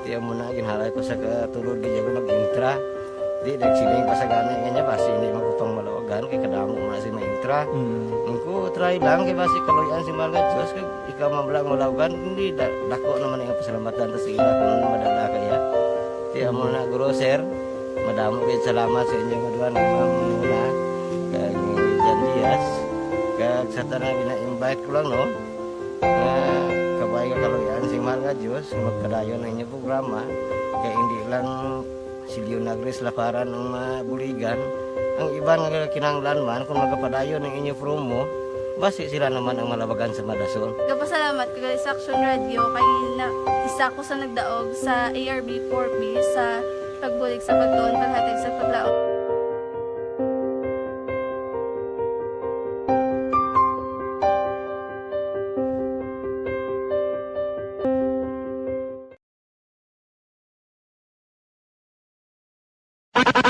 Di amo na, ginhalay ko sa katulod, di ako nag-intra. Di, nagsiling pa sa gani nga niya, basi hindi man ko pang malawagan, kay kadamo man si ma-intra. Mm. Ang ko, try lang, kay basi kaluyan si mga Diyos, kay ikaw man lang malawagan, hindi, da-, dako naman ang pasalamatan ta sa ila kung ano madala kaya. Di, amo na, guro, sir, madamo kayo salamat sa inyong duha, ni Ma'am Muna, kag ni Jan Diaz, kag sa tanan gina-invite ko lang, no, nga kabay nga kaluyan si mahal nga Diyos, magpadayon ang inyong programa, kay hindi lang si Leonagris Laparan ang mabuligan. Ang iban nga kinahanglan man, kung magapadayon ang inyo promo, basi sila naman ang malabagan sa madason. Gapasalamat ko sa Aksyon Radyo kay na, isa ko sa nagdaog sa A R B four B sa pagbulig sa pagtuon, paghatag sa paglaom.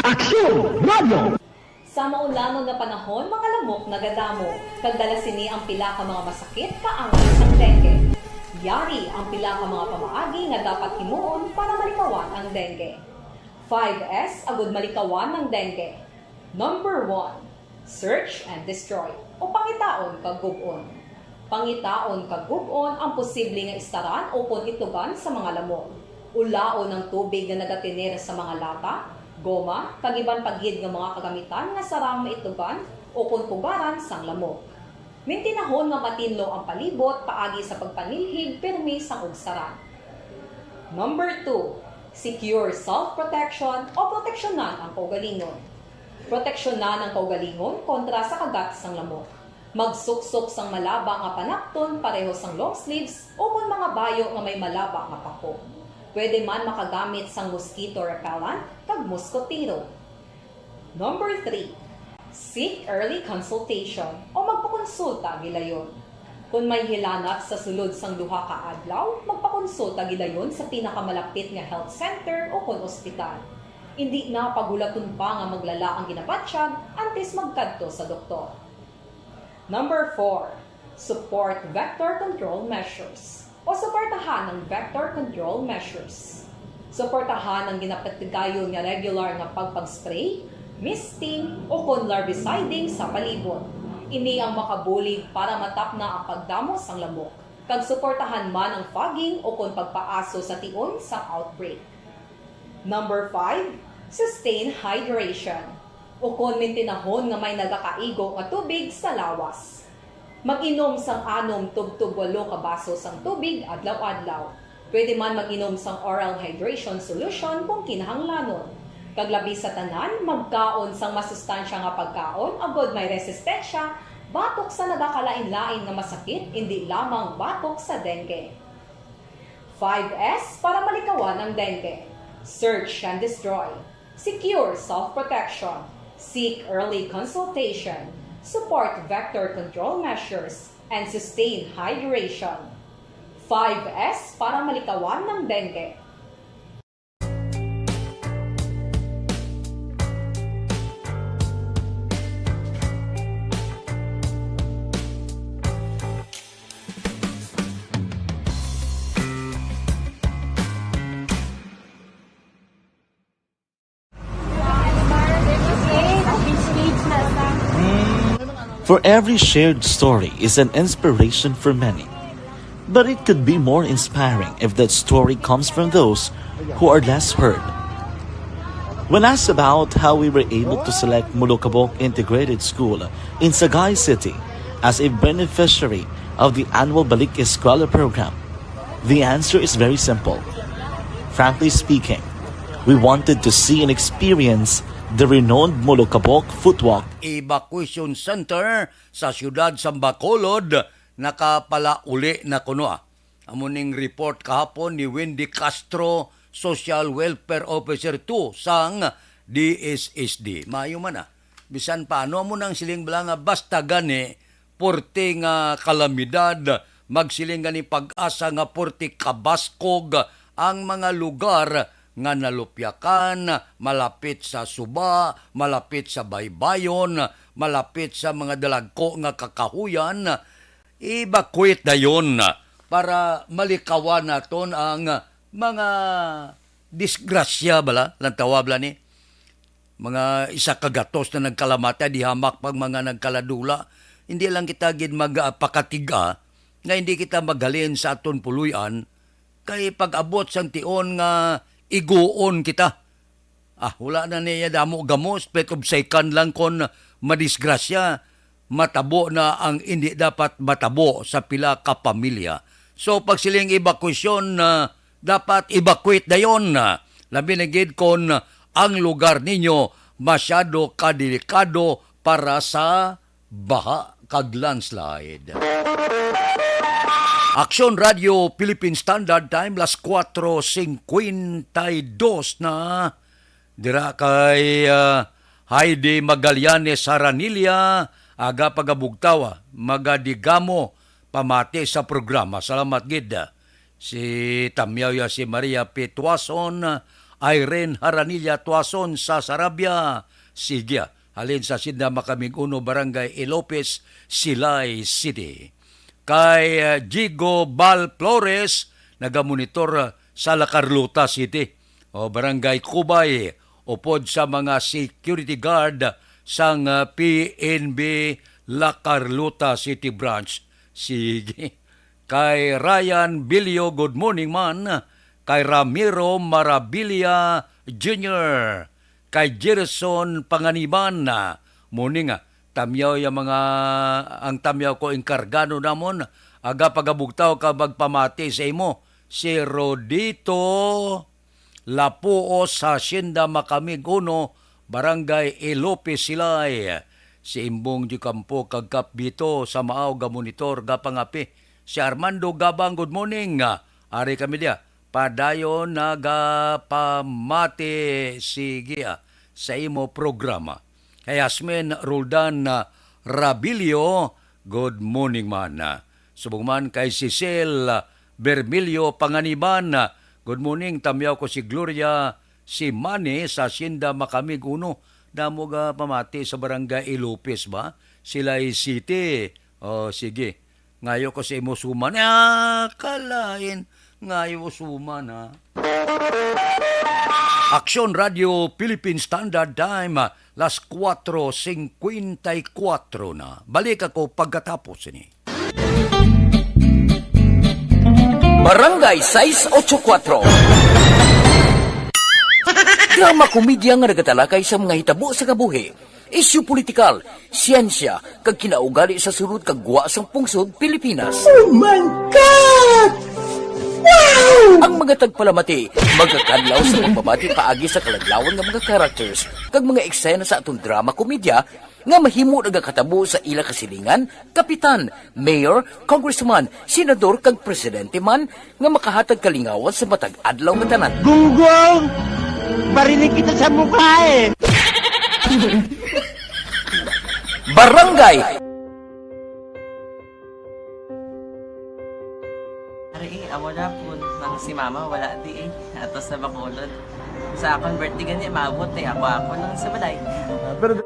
Aksyon Radio! Sa maulangon nga panahon, mga lamok nagadamo, kag dala sini ang pila ka mga masakit kaangay sang dengue. Yari ang pila ka mga pamaagi nga dapat himuon para malikawan ang dengue. Five S agud malikawan ang dengue. Number one, search and destroy, o pangitaon kag gub-on. Pangitaon kag gub-on ang posible nga istaran ukon itlugan sa mga lamok. Ulaon ang tubig nga nagatener sa mga lata, goma, kag iban pa gid nga mga kagamitan nga sarang maitlugan ukon pugaran sang lamok. Mintinahon nga matinlo ang palibot paagi sa pagpanilhig pirmi sang ugsaran. Number two, secure self-protection o proteksyonan ang kaugalingon. Proteksyonan ang kaugalingon kontra sa kagat sang lamok. Magsuksok sang malaba nga panapton pareho sang long sleeves ukon mga bayo nga may malaba nga pako. Pwede man makagamit sang mosquito repellent kag moskotero. Number three, seek early consultation o magpakonsulta gilayon. Kon may hilanat sa sulod sang duha ka adlaw, magpakonsulta gilayon sa pinakamalapit nga health center ukon ospital. Indi na paghulaton pa nga maglala ang ginabatyag antes magkadto sa doktor. Number four, support vector control measures o suportahan ang vector control measures. Suportahan ang ginapatigayon nga regular nga pagpag-spray, misting, ukon larviciding sa palibot. Ini ang makabulig para matapna ang pagdamo sang lamok, kag suportahan man ang fogging ukon pagpaaso sa tion sang outbreak. Number five, sustain hydration. Ukon mintinahon nga may nagakaigo nga tubig sa lawas. Mag-inom sang anom tubtob walo ka baso sang tubig adlaw-adlaw. Pwede man mag-inom sang oral hydration solution kung kinahanglanon. Kag labi sa tanan, magkaon sang masustansya nga pagkaon agod may resistensya batok sa nagakalain-lain nga masakit, indi lamang batok sa dengue. Five S para malikawan ang dengue. Search and destroy. Secure self-protection. Seek early consultation. Support vector control measures. And sustain hydration. Five S para malikawan ang dengue. For every shared story is an inspiration for many. But it could be more inspiring if that story comes from those who are less heard. When asked about how we were able to select Molokabok Integrated School in Sagay City as a beneficiary of the annual Balik Eskwela program, the answer is very simple. Frankly speaking, we wanted to see and experience the renowned Molokabok Footwalk. Evacuation Center sa siyudad sa Bacolod nakapalauli na kuno, ah. Amo ning report kahapon ni Wendy Castro, Social Welfare Officer two sang D S S D. Maayo man, ah. Bisan pa ano, amo nang siling bala nga basta gani, porte nga kalamidad, magsiling gani PAGASA nga porte kabaskog ang mga lugar nga nalupyakan, malapit sa suba, malapit sa baybayon, malapit sa mga dalagko nga kakahuyan, evacuate dayon para malikawan naton ang mga disgrasya bala, lantawa bala ni mga isa ka gatos na nagkalamatay, di hamak pag mga nagkaladula. Hindi lang kita gid magpakatiga nga hindi kita maghalin sa aton puloy-an, kay pag-abot sang tion nga iguon kita. Ah, wala na niya damo gamo, split of second lang kon madisgrasya, matabo na ang hindi dapat matabo sa pila ka pamilya. So, pagsiling evacuation, ah, dapat evacuate dayon, ah, labi na gid kon ang lugar ninyo masyado kadelikado para sa baha kag landslide. Aksyon Radio Philippine Standard Time, las kuwatro singkwenta y dos na. Dira kay, ah, Heidi Magallanes Haranilla, aga pagabugtawa, magadigamo, pamati sa programa. Salamat gid. Si tamyaw ya si Maria P. Tuason, Irene Haranilla Tuason sa Sarabia. Sige, halin sa Sinda Makamig Uno, Barangay E. Lopez, Silay City. Kay, ah, Jigo Bal Flores, nagamonitor, ah, sa La Carlota City, o Barangay Cubay, upod sa mga security guard sang, ah, P N B La Carlota City Branch. Sige. Kay Ryan Bilio, good morning man. Kay Ramiro Marabilia Junior, kay Jerson Panganiban, ah, morning, ah, tamyaw ya mga, ang tamyaw ko, enkargado namon, aga pagabugtaw ka magpamati sa imo, si Rodito Lapuos sa Hacienda Makamig Uno, Barangay Ilope Silay, si Imbong Dicampo kag Kap Bito sa Maao ga monitor, ga pangapi. Si Armando Gabang, good morning. Ah, ari kami diya. Padayon nagapamati, sige, ah, sa imo programa. Kay Yasmin Roldan, ah, Rabilio, good morning man. Ah, subong man kay Cecil, ah, Bermilio Panganiban, ah, good morning, tamyaw ko si Gloria, si Manny sa Hacienda Makamig Uno. Damo ga pamati sa Barangay Ilupis ba? Silay City. Oh, sige. Ngayo ko sa imo suman. Ah, kalain. Ngayo suman, ha? Aksyon Radio Philippine Standard Time, las kuwatro singkwenta y kuwatro na. Balik ako pagkatapos ini. Barangay sais ocho kuwatro. Drama komedya nga nagatalakay sa mga hitabo sa kabuhi, isyu politikal, siyensya, kag kinaugali sa sulod kag gwa sang pungsod Pilipinas. Oh my God! Wow! Ang mga tagpalamati magakadlaw sa pagpamati paagi sa kaladlawan nga mga characters kag mga eksena sa aton drama komedya nga mahimo nagakatabo sa ila kasilingan, kapitan, mayor, congressman, senador, kag presidente man nga makahatag kalingawan sa matag adlaw nga tanan. Gunggong! Barinig kita sa mukha eh! Barangay. Ari, eh, amo na po. Nang si mama, wala di eh. Ato sa Bacolod. Sa akon birthday gani, maabot eh. Ako, ako lang sa balay. Ah, pero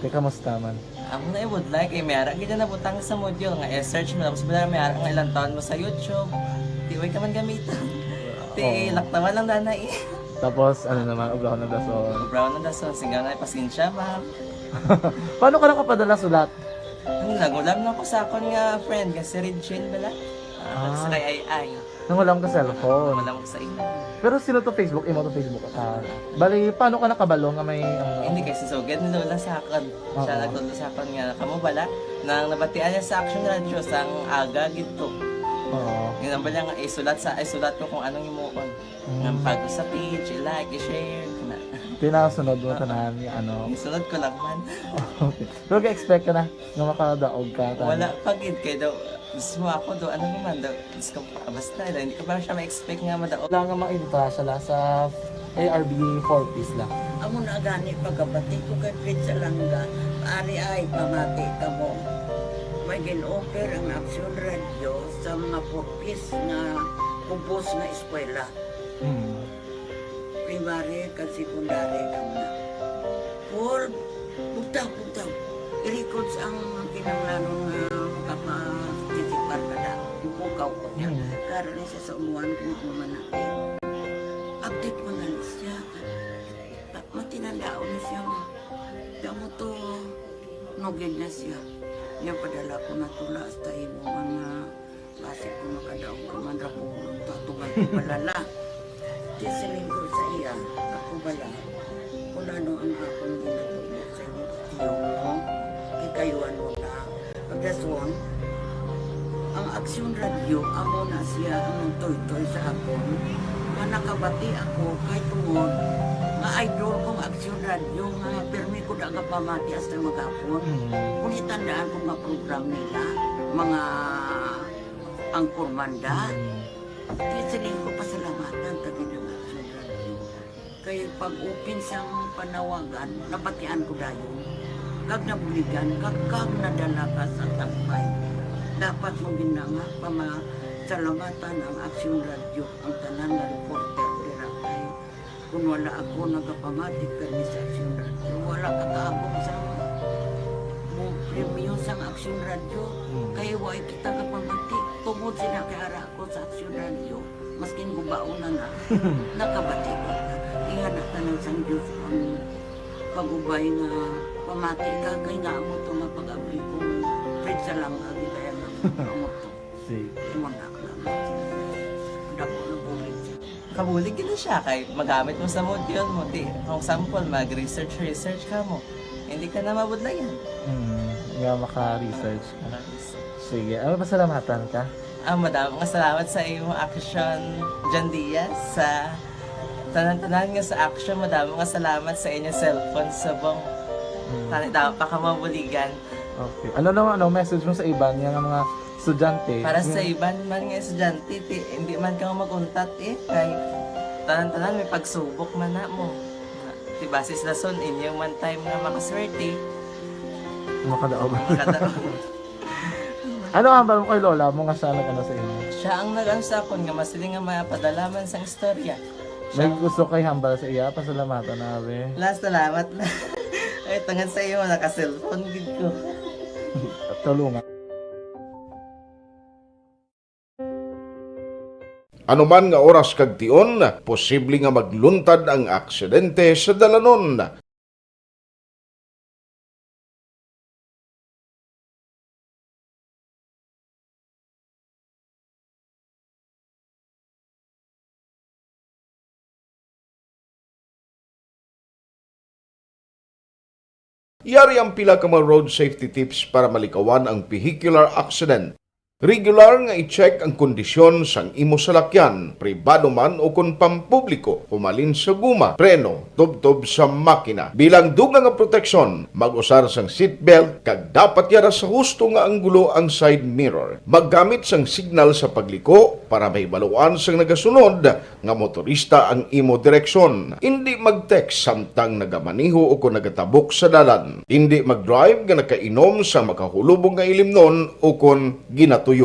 Kamusta man? Amo na, I would like, eh, may ara gid na nabutang sa module nga i-search mo, tapos wala, may ara nga ilang taon mo sa YouTube. Di, way ka man gamitan. Ti, Oo. Laktawan lang dana, eh. Tapos, ano naman, ubrahon ng dason. Ubrahon ng dason, singgaw na, pasensya, ma'am. Paano ka nakapadala sulat? Ano, nangulam lang ko sa akon nga friend, nga si Regine bala. Ah, Ah. Sa kay Ai Ai. Nangulam ka cellphone. Nangulam ko sa imo. Pero sino to Facebook? Imo to Facebook account? Bali, paano ka nakabalo nga may, ano? Hindi, kay si Sugad ni Lola sa akon. Siya Oo. nagtudlo sa akon nga, kamo bala, nang nabatian niya sa Action Radio, sang aga gid to. Oo. Yun ang bala nga, isulat sa, isulat ko kung anong himuon. Mm. Nga pag sa page, i-like, i-share, na. Pinasunod mo Oo. tanan, yung ano? Isunod ko lang man. Okay. Pero ka-expect ka na nga makadaog ka, tanan? Wala pa gid, kay daw, mismo ako do, ano naman daw, Diyos ko, basta, hindi ko pa siya ma-expect nga madaog. Wala nga maintra siya la sa A R B four Ps la. Amo na gani pagkabati ko kay Fred Salanga, ari ay pamati kamo. May gin-offer ang Aksyon Radio sa mga four Ps nga kubos nga eskwela. Hmm. Primary kag secondary kamo na. Paul, bugtaw, bugtaw. I-records ang kinahanglanon nga makaparticipar ka na. Ipukaw ko niya. Mm. Karon ni siya sa umuan kung ano man na. Update mo na ni siya. Ta-, matinandaon ni siya. Kamo to, nugid na siya. Niya padala ko na tula hasta imo mga Basi kung makadaog ka man ra ko, tatuman ko balala. Di siling ko sa iya, ako bala, kung ano ang akong ginatubo sa imo, tiyo mo, kikayuan mo na. Pagdason, ang Aksyon Radio, amo na siya ang nagtoytoy sa akon, nga nakabati ako kay tungod nga idol kong Aksyon Radio, nga pirmi ko da nga pamati hasta maghapon. Mm. Kung itandaan ko nga program nila, mga Ang Kurmanda. Mm. Di siling ko pasalamatan ta gid ang Aksyon Radio. Kay pag-open sang panawagan, nabatian ko dayon. Kag nabuligan, kag, kag nadala ka sa tambay. Dapat mo gina nga pamasalamatan ang Aksyon Radio, ang tanan nga reporter dira kay Kung wala ako nagapamati kani sa Aksyon Radio, wala ka kaabot sa mo premyo sang Aksyon Radio. Hmm. Kay wa kita kapamati. Tungod sila kay ara ako sa Aksyon Radio, maskin gubaon na na, nakabati ko na. Iya na tanan sang Diyos ang pag-ubay nga pamati ka, kay nga amo to nga pag-abli ko, Fred Salanga, gitayan ang amo to. Sige. Imo na, dako na bulig. Kabulig gid na siya kay magamit mo sa module mo. Di, kung sample, mag-research, research ka mo. Hindi ka na mabudlayan. Mm, nga maka-research ka. Maka-research. Sige, ano, pasalamatan ka? Ah, madamo nga salamat sa imo, Action John Diaz, sa tanan-tanan nga sa Action. Madamo nga salamat sa inyo cellphone subong. Mm. Tani daw pa ka mabuligan. Okay. Ano naman, ano, message mo sa iban nga mga estudyante? Para sa Yung iban man nga estudyante, ti, hindi man ka mag-untat, eh, kay tanan-tanan may pagsubok man na mo. Ti, basis na son, inyo man time nga makaswerte. Makadaog. Makadaog. Ano ang hambal mo kay lola mo nga siya nag-ano sa inyo? Siya ang nag-ano sa akon nga masiling nga mapadala man sang istorya. May gusto kay hambal sa iya, pasalamatan na, abi. La, salamat na. Ay, tungod sa iyo, naka-cellphone gid ko. Tulungan. Ano man nga oras kag tion, posible nga magluntad ang aksidente sa dalanon. Yari ang pila ka mga road safety tips para malikawan ang vehicular accident. Regular nga i-check ang kondisyon sang imo salakyan, pribado man o kon pampubliko, humalin sa guma, preno, tubtob sa makina. Bilang dugang nga proteksyon, mag-usar sang seatbelt kag dapat yara sa husto nga anggulo ang side mirror. Maggamit sang signal sa pagliko para mahibaluan sang nagasunod nga motorista ang imo direksyon. Indi mag-text samtang nagamaneho o kon nagatabok sa dalan. Indi mag-drive nga nakainom sa makahulubong nga ilimnon o kon ginatuyo.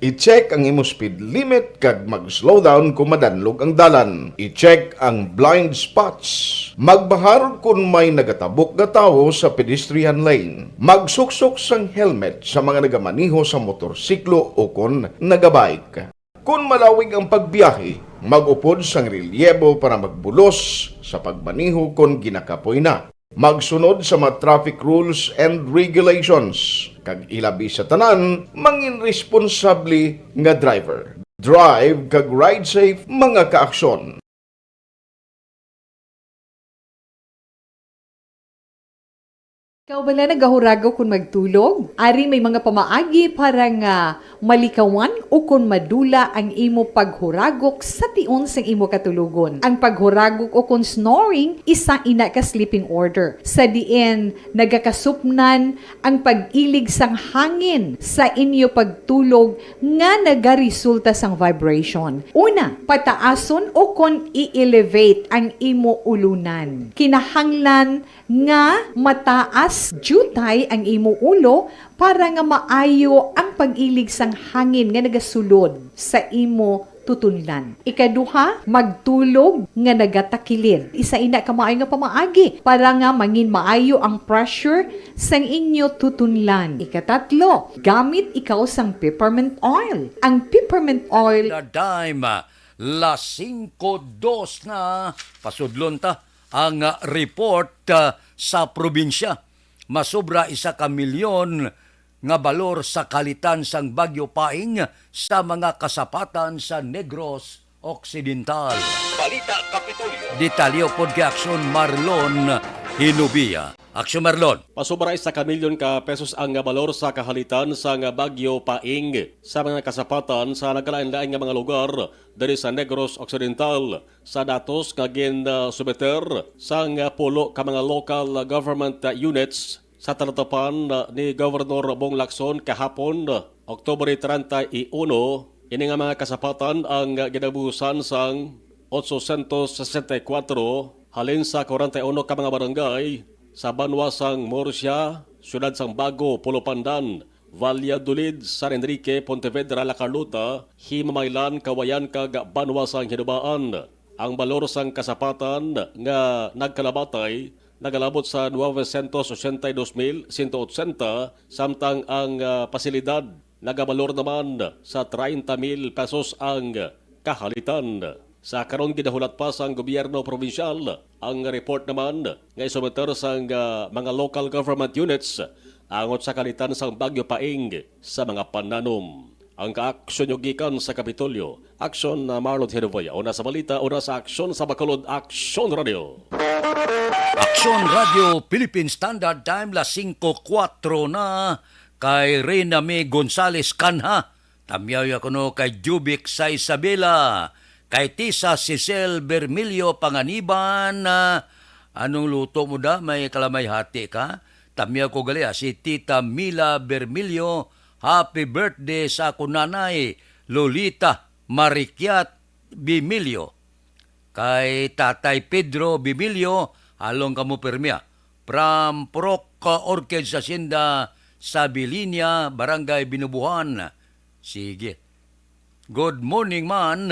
I-check ang imo speed limit kag mag-slow down kung madanlog ang dalan. I-check ang blind spots. Magbahar kon may nagatabok nga tawo sa pedestrian lane. Magsuksok sang helmet sa mga nagamaneho sa motorsiklo o kon nagabike. Kon malawig ang pagbiyahe, mag-upod sang relyebo para magbulos sa pagmaneho kon ginakapoy na. Magsunod sa mga traffic rules and regulations, kag ilabi sa tanan, mangin responsable nga driver. Drive kag ride safe, mga kaaksyon. Ikaw bala nagahuragok kon magtulog? Ari may mga pamaagi para nga malikawan o kon madula ang imo paghuragok sa tion sang imo katulogon. Ang paghuragok o kon snoring, isa ina ka sleeping order, sa diin nagakasupnan ang pag-ilig sang hangin sa inyo pagtulog nga nagaresulta sang vibration. Una, pataason o kon i-elevate ang imo ulunan. Kinahanglan nga mataas diutay ang imo ulo para nga maayo ang pag-ilig sang hangin nga nagasulod sa imo tutunlan. Ikaduha, magtulog nga nagatakilid. Isa ina ka maayo nga pamaagi para nga mangin maayo ang pressure sang inyo tutunlan. Ikatatlo, gamit ikaw sang peppermint oil. Ang peppermint oil na dime, las singko dos na, pasudlon ta ang, ah, report, ah, sa probinsya. Masobra isa ka milyon nga balor sa kalitan sang Bagyo Paing sa mga kasapatan sa Negros Occidental. Balita Kapitolyo. Detalye pod kay Aksyon Marlon Hinubia. Aksyon Marlon. Masobra isa ka milyon ka pesos ang balor sa kahalitan sang Bagyo Paing sa mga kasapatan sa nagkalain-lain nga mga lugar diri sa Negros Occidental. Sa datos nga gin, ah, sumeter sang, ah, pulo ka mga local, ah, government, ah, units sa talatapan, ah, ni Governor Bong Lacson kahapon, ah, Oktubre treinta y uno, ini nga mga kasapatan ang, ah, ginabuhusan sang otsosyentos sesenta y kuwatro halin sa kwarenta y uno ka mga barangay sa banwa sang Murcia, Siyudad sang Bago, Pulo Pandan, Valladolid, San Enrique, Pontevedra, La Carlota, Himamaylan, Cauayan, kag banwa sang Hinubaan. Ang balor sang kasapatan nga nagkalabatay nagalabot sa novecientos ochenta y dos mil ciento ochenta, samtang ang, ah, pasilidad nagabalor naman sa treinta mil pesos ang kahalitan. Sa karon, ginahulat pa sang gobyerno probinsyal ang report naman nga isumiter sang, ah, mga local government units angot sa kahalitan sang Bagyo Paing sa mga pananom. Ang kaaksyon nyo gikan sa Kapitolyo, Aksyon na Marlon Hinuboy. Una sa balita, una sa Aksyon sa Bacolod, Aksyon Radio. Aksyon Radio, Philippine Standard Time, las singko kuwatro na. Kay Reyna May Gonzales Canha, tamyaw ya kuno kay Jubic sa Isabela, kay Tisa Cecil Bermilio Panganiban, ah, anong luto mo da? May kalamay hati ka? Tamyaw ko gali, ah, si Tita Mila Bermilio, happy birthday sa akon nanay, Lolita Marikiat Bimilio. Kay Tatay Pedro Bimilio, halong kamo pirmi, ah. From Purok, ah, Orchid Hacienda, Sabilinia, Barangay Binubuhan. Sige. Good morning man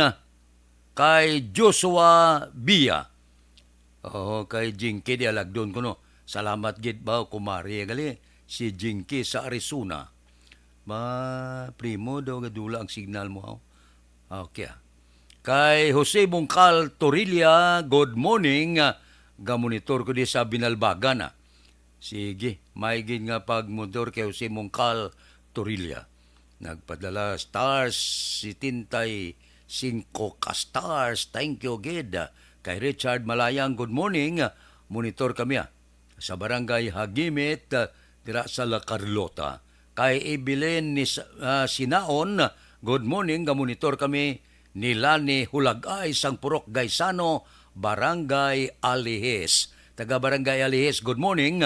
kay Joshua Bia. Oh, kay Jinky di alagdon ko, no. Salamat gid ba, kumari, gali. Si Jinky sa Arizona. Ma, primo daw gadula ang signal mo, oh. Okay, ah. Kay Jose Bungkal Torilla, good morning. Ah, gamonitor ko di sa Binalbagan, ah. Sige, may gid nga pagmonitor kay Jose Bungkal Torilla. Nagpadala stars, setenta y cinco ka stars. Thank you gid. Kay Richard Malayang, good morning. Monitor kami, ah, sa Barangay Hagimit, ah, dira sa La Carlota. Kay Evelyn ni S-, ah, Sinaon, good morning, gamonitor kami ni Lani Hulagay sang Purok Gaisano, Barangay Alihis. Taga Barangay Alihis, good morning.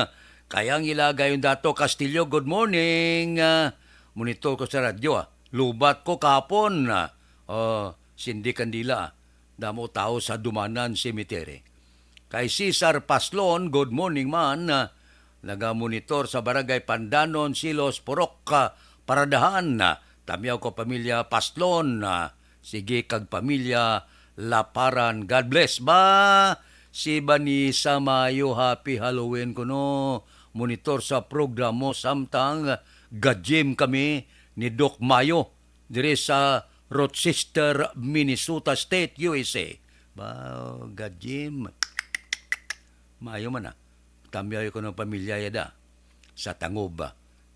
Kay Angela Gayondato Castillo, good morning. Ah, monitor ko sa radyo, ah. Lubat ko kahapon, ah. Oh, Cindy Candila, ah. Damo tawo sa Dumanan Cemetery. Kay Cesar Paslon, good morning man. Ah, nagamonitor sa Barangay Pandanon, Silos, Purok, ah, Paradahan. Ah, Tamyaw ko, pamilya Paslon, ah, sige kag pamilya Laparan. God bless ba? Si Vanessa, mayo, happy Halloween kuno. Monitor sa programa mo samtang ga-gym kami ni Doc Mayo diri sa Rochester, Minnesota State, U S A. Ba, ga-gym. Mayo man na. Tamyaw ko ng pamilya yada sa Tangob.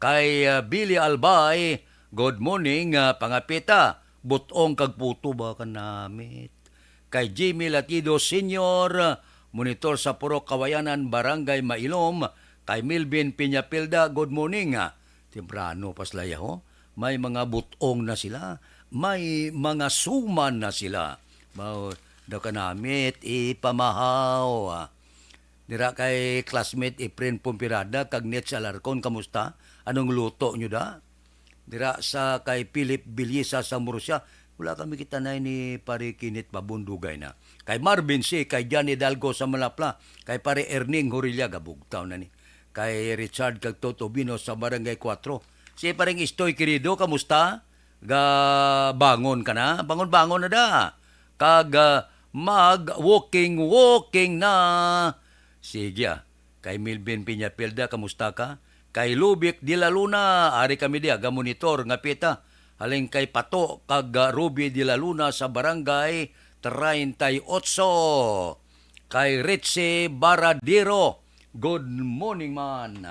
Kay, ah, Billy Albay, good morning, ah, pangapita, butong kag puto ba ka namit. Kay Jimmy Latido Senior, monitor sa Purok Kawayanan, Barangay Mailom. Kay Milvin Peñapilda, good morning, ah. Temprano pa sila, ho. May mga butong na sila, may mga suman na sila. Mao daw ka namit, ipamahaw, ah. Dira kay classmate Efren Pompirada kag Nets Alarcon, kamusta? Anong luto nyo da? Dira sa kay Philip Bilyesa sa Murcia, wala kami kita na ni Pare Kinit Babundugay na. Kay Marvin C, kay Johnny Dalgo sa Malapla, kay Pare Erning Horilla, gabugtaw na ni. Kay Richard kag Toto Bino sa Barangay Cuatro. Si Pareng Istoy Querido, kamusta? Ga bangon ka na? Bangon-bangon na da. Kag, ah, mag-walking-walking na. Sige, ah. Kay Milvin Peñapilda, kamusta ka? Kay Lubic de la Luna, ari kami diya, ga monitor nga pita. Halin kay Pato kag, ah, Ruby de la Luna sa Barangay treinta y ocho. Kay Richie Baradero, good morning man.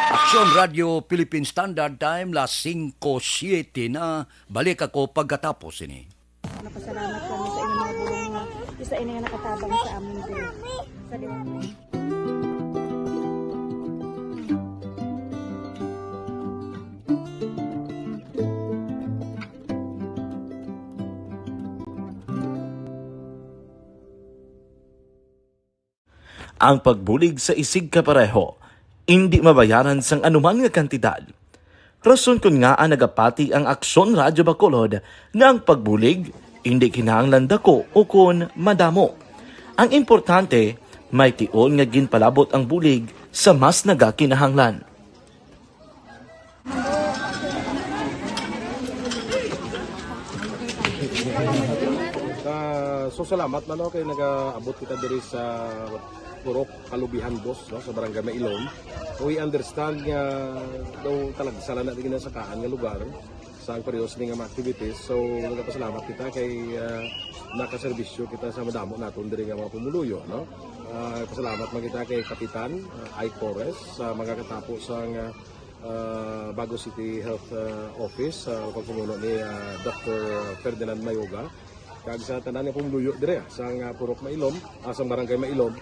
Aksyon Radio Philippine Standard Time, las singko siete na. Balik ako pagkatapos ini. Napasalamat kami sa inyong mga bulong nga isa ini nga nakatabang sa amon diri. Sa Ang pagbulig sa isigkapareho indi mabayaran sang anuman nga kantidad. Rason kon ngaa nagapati ang Aksyon Radyo Bacolod nga ang pagbulig indi kinahanglan dako ukon madamo. Ang importante, may tion nga ginpalabot ang bulig sa mas nagakinahanglan. Ah, so salamat man, no, kay nagaabot kita diri sa Purok Kalubihan Dos, no, sa Barangay Mailom. We understand nga daw talagsa lang na ginasakaan nga lugar sa ang parehas ni nga mga activities. So nagapasalamat kita kay, ah, nakaserbisyo kita sa madamo naton diri nga mga pumuluyo, no. Ah, pasalamat man kita kay Kapitan, ah, Ike Torres sa mga katapo sa nga ah, Bago City Health, ah, Office, sa pagpamuno ni, ah, Doctor Ferdinand Mayoga, kag sa tanan nga pumuluyo dire, ah, sa nga Purok Mailom, ah, sa Barangay Mailom,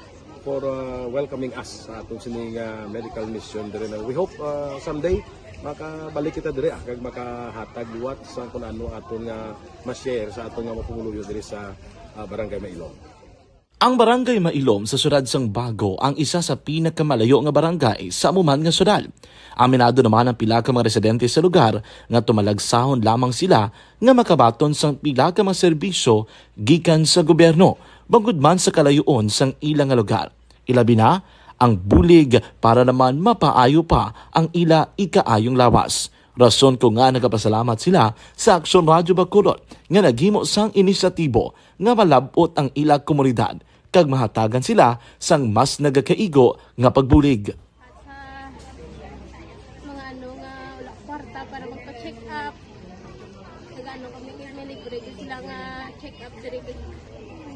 for, ah, welcoming us sa aton sini nga medical mission dire na we hope, ah, someday makabalik kita dire, ah, kag makahatag liwat sa kun ano aton nga ma-share sa aton nga mga pumuluyo dire sa, ah, Barangay Mailom. Ang Barangay Mailom sa siyudad sang Bago ang isa sa pinakamalayo nga barangay sa amo man nga siyudad. Aminado naman ang pila ka mga residente sa lugar nga tumalagsahon lamang sila nga makabaton sang pila ka mga serbisyo gikan sa gobyerno, bangod man sa kalayoon sang ila nga lugar. Ilabi na, ang bulig para naman mapaayo pa ang ila ikaayong lawas. Rason ko nga nagapasalamat sila sa Aksyon Radyo Bacolod nga naghimo sang inisyatibo nga malab-ot ang ila komunidad kag mahatagan sila sang mas nagakaigo nga pagbulig. Sa mga ano nga wala kwarta para magpa-check up. Nagano kami kay may libre gyud sila nga check up diri kay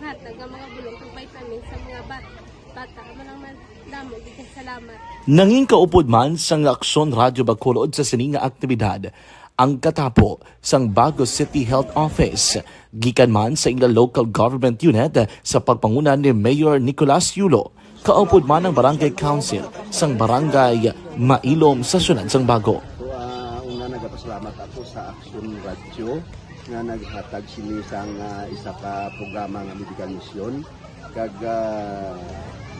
hatag nga mga bulong kag vitamins sa mga ba-, bata. Amo lang man damo gyud kay salamat. Nangin kaupod man sang Aksyon Radyo Bacolod sa sini nga aktibidad ang katapo sang Bago City Health Office, gikan man sa ila local government unit sa pagpanguna ni Mayor Nicolas Yulo, kaupod man ang Barangay Council sang Barangay Mailom sa siyudad sang Bago. So, ah, una, nagapasalamat ako sa Aksyon Radyo nga naghatag sini sang, ah, isa ka programa nga medical mission. Kag, ah,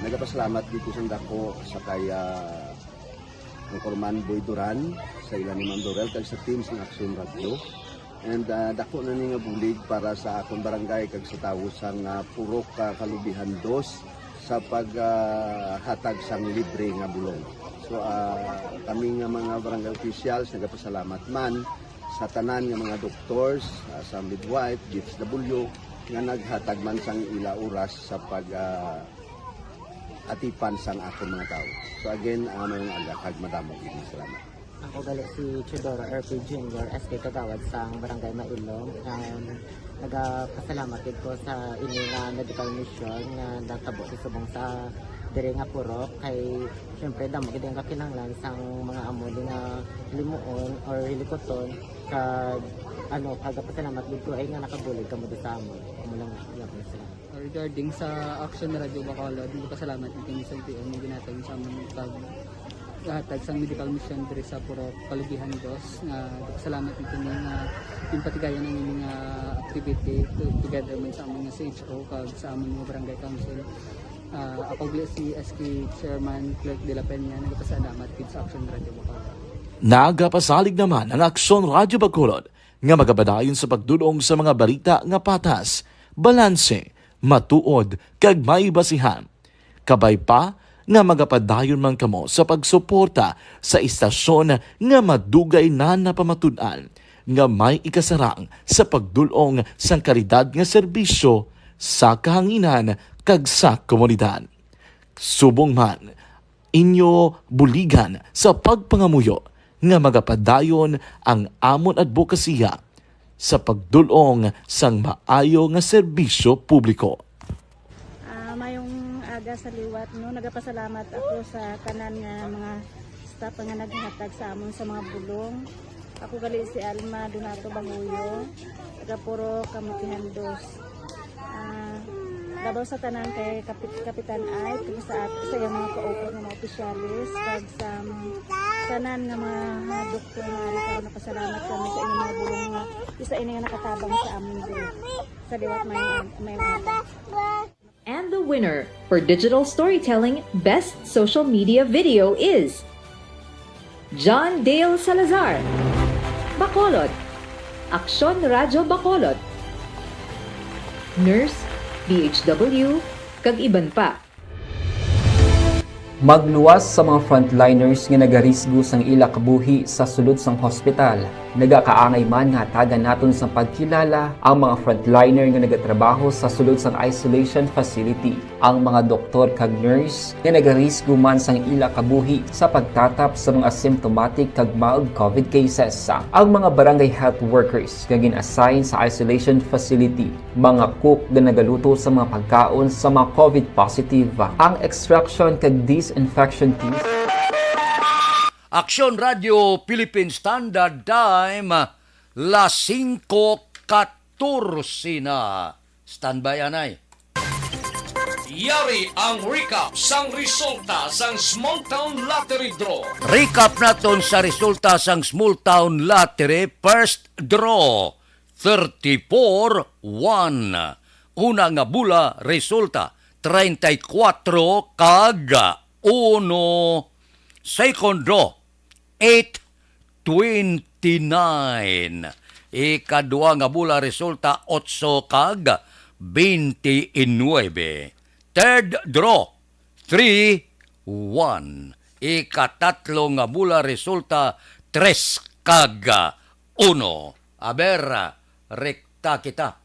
nagapasalamat dito sang dako sa kay, ah, Anchorman Boy Duran, sa ila ni Ma'am Dorel, kag sa team sang Aksyon Radyo. And, ah, dako na ni nga bulig para sa akon barangay kag sa tawo sang, ah, Purok, ah, Kalubihan Dos sa pag, ah, hatag sang libre nga bulong. Ah, kami nga mga barangay officials nagapasalamat man sa tanan nga mga doctors, ah, sa midwife, D S W, nga naghatag man sang ila oras sa pag, ah, atipan sang akon mga tawo. So again, ah, mayong aga kag madamo gid nga salamat. Ako gali si Teodoro R P Junior, S K Kagawad sang Barangay Mailong. Um, nagapasalamat gid ko sa ini nga medical mission nga natabo sa subong sa diri nga purok. Kay, siyempre, damo gid ang kakinahanglan sang mga amo ni nga limuon or hilikuton. Kag, ano, kagapasalamat gid ko ay nga nakabulig kamo sa amon. Amo lang, salamat. Regarding sa Action Radio Bacolod, nagpasalamat kami sa L T O nga ginhatag sa amon pag hatag sang medical mission diri sa Purok Kalubihan Dos. Nga nagpasalamat kami nga yung patigayon ang ining, ah, activity to-, together man sa amon nga C H O kag sa amon nga barangay council. Ah, ako gali si S K Chairman Clerk de la Peña, nagpasalamat gid sa Action Radio Bacolod. Nagapasalig naman ang Aksyon Radyo Bacolod nga magapadayon sa pagdulong sa mga balita nga patas, balanse, matuod, kag may basihan. Kabay pa nga magapadayon man kamo sa pagsuporta sa istasyon nga madugay na napamatud-an nga may ikasarang sa pagdulong sang kalidad nga serbisyo sa kahanginan kag sa komunidad. Subong man, inyo buligan sa pagpangamuyo nga magapadayon ang amon adbokasiya sa pagdul-ong sang maayo nga serbisyo publiko. Ah, mayong aga sa liwat, no? Nagapasalamat ako sa tanan nga mga staff nga naghatag sa amon sa mga bulong. Ako gali si Alma Donato Bahuyo, taga Purok Kamutihan Dos. Ah, labaw sa tanan kay Kapit-, Kapitan Ike, kag sa at-, sa iyang mga kaupod nga mga opisyales, kag sa tanan nga mga, ah, doktor nga ari karon, napasalamat kami sa inyong mga bulong nga isa ini nga nakatabang sa amon diri. Sa liwat, may, may mga And the winner for digital storytelling best social media video is John Dale Salazar, Bacolod, Aksyon Radyo Bacolod, Nurse, D H W, kag iban pa. Magluwas sa mga frontliners nga nagarisgo sang ila kabuhi sa sulod sang hospital. Nagakaangay man nga hatagan naton sang pagkilala ang mga frontliner nga nagatrabaho sa sulod sang isolation facility, ang mga doktor kag nurse nga nagarisgo man sang ila kabuhi sa pagtatap sa mga asymptomatic kag mild COVID cases, ang mga barangay health workers nga gin-assign sa isolation facility, mga cook nga nagaluto sa mga pagkaon sa mga COVID positive, ang extraction kag disinfection teams. Aksyon Radio Philippine Standard Time, las singko katorse na. Standby, anay. Yari ang recap sang resulta sang Small Town Lottery Draw. Recap naton sa resulta sang Small Town Lottery First Draw, thirty-four one. Una nga bula resulta, treinta y cuatro kag uno. Second draw, eight twenty-nine. Ikadua nga bula resulta, otso kag twenty-nine. Third draw, three one. Ikatatlo nga bula resulta, tres kag uno. Aber, rekta kita.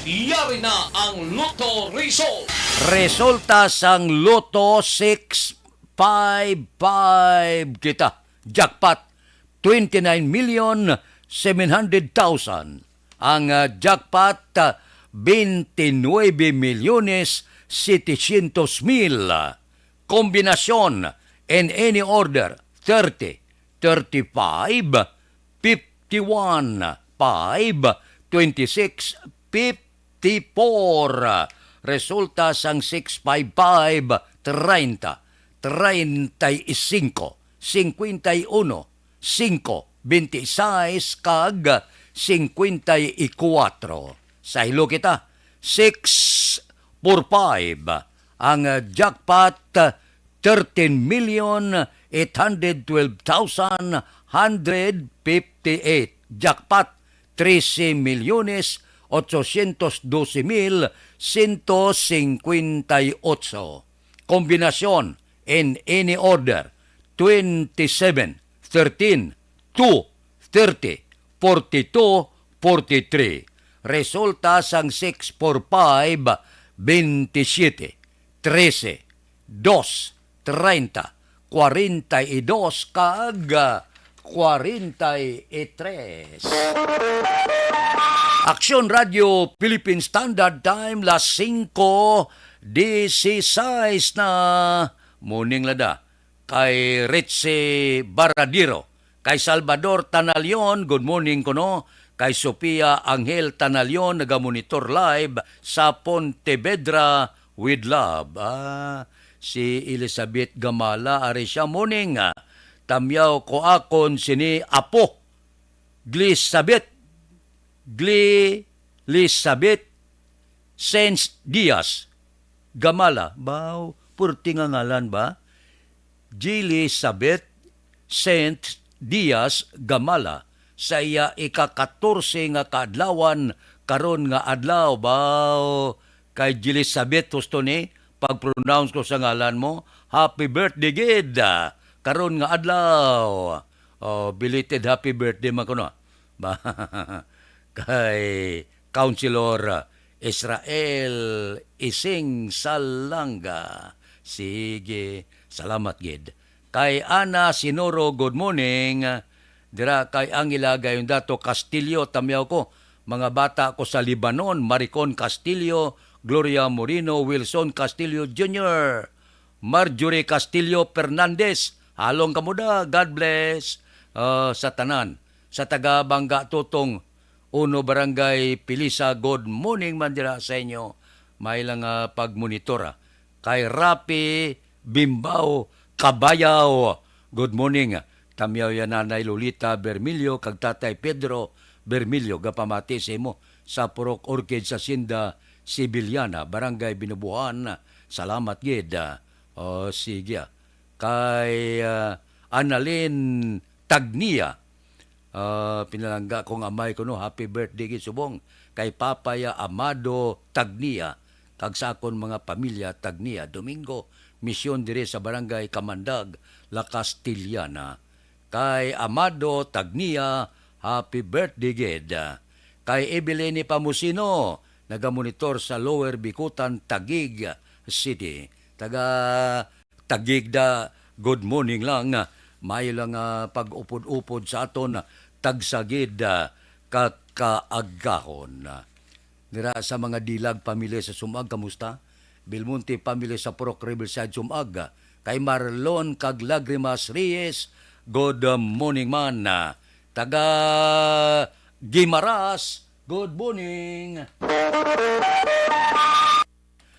Yari na ang Lotto result. Resulta sang Lotto, six five five kita. Jackpot, twenty-nine million seven hundred thousand. Ang, ah, jackpot, ah, twenty-nueve milyones setecientos mil. Kombinasyon, in any order, thirty, thirty-five, fifty-one, five, twenty-six, fifty-four. Resulta sang six five five, treinta, treinta y cinco, cincuenta y uno, singko, bente y sais, kag singkwenta y kuwatro. Saylo kita, six four five. Ang jackpot, thirteen million eight hundred twelve thousand hundred fifty-eight. Jackpot, trese milyones ochocientos doce mil ciento cincuenta y ocho. Kombinasyon, in any order, twenty-seven, thirteen, two, thirty, forty-two, forty-three. Resulta sang six four five, twenty-seven, trese, dos, treinta, kwarenta y dos, kag, ah, kwarenta y tres. Aksyon Radio Philippine Standard Time, las singko dieciséis na. Morning, Lada. Kay Richie Baradiro, kay Salvador Tanalion, good morning kuno. Kay Sofia Angel Tanalion, nagamonitor live sa Pontevedra, with love. Ah, si Elizabeth Gamala, ari siya, morning. Ah, tamyaw ko akon sini apo. Glisabeth. Glisabeth Sainz Diaz Gamala. Baw, purti nga ngalan ba? Glisabeth Sainz Diaz Gamala, sa iya ika-katorse nga kaadlawan karon nga adlaw. Baw, kay Glisabeth, husto ni pag-pronounce ko sa ngalan mo. Happy birthday gid, ah, karon nga adlaw. Oh, belated happy birthday man kuno. Ba, kay Councilor Israel Ising Salanga. Sige, salamat gid. Kay Ana Sinoro, good morning. Dira kay Angela Gayondato Castillo, tamyaw ko. Mga bata ko sa Lebanon, Maricon Castillo, Gloria Moreno, Wilson Castillo Junior, Marjorie Castillo Fernandez. Halong kamo da, God bless, ah, sa tanan. Sa taga Bangga Tutong, Uno Barangay Pilisa, good morning man dira sa inyo. May lang, ah, pagmonitor, ah. Kay Rapi Bimbaw Kabayaw, good morning. Tamyaw ya Nanay Lolita Bermilio kag Tatay Pedro Bermilio, gapamati sa imo sa Purok Orchid sa Hacienda Sibiliana, Barangay Binubuhan. Salamat gid. Ah, oh, sige, ah. Kay, ah, Annalyn Tagnia, ah, pinalangga kong amay kuno, happy birthday gid subong kay Papa ya Amado Tagnia, kag sa akon mga pamilya Tagnia. Domingo, misyon diri sa Barangay Kamandag, La Castellana. Kay Amado Tagnia, happy birthday gid. Kay Evelyn Pamusino, nagamonitor sa Lower Bicutan, Taguig City. Taga Taguig da, good morning lang. May lang, ah, pag-upod-upod sa aton, tagsa gid, ah, ka kaagahon. Dira sa mga Dilag family sa Sumag, kamusta? Belmonte family sa Purok Riverside, Sumag. Kay Marlon kag Lagrimas Reyes, good morning man. Taga Guimaras, good morning.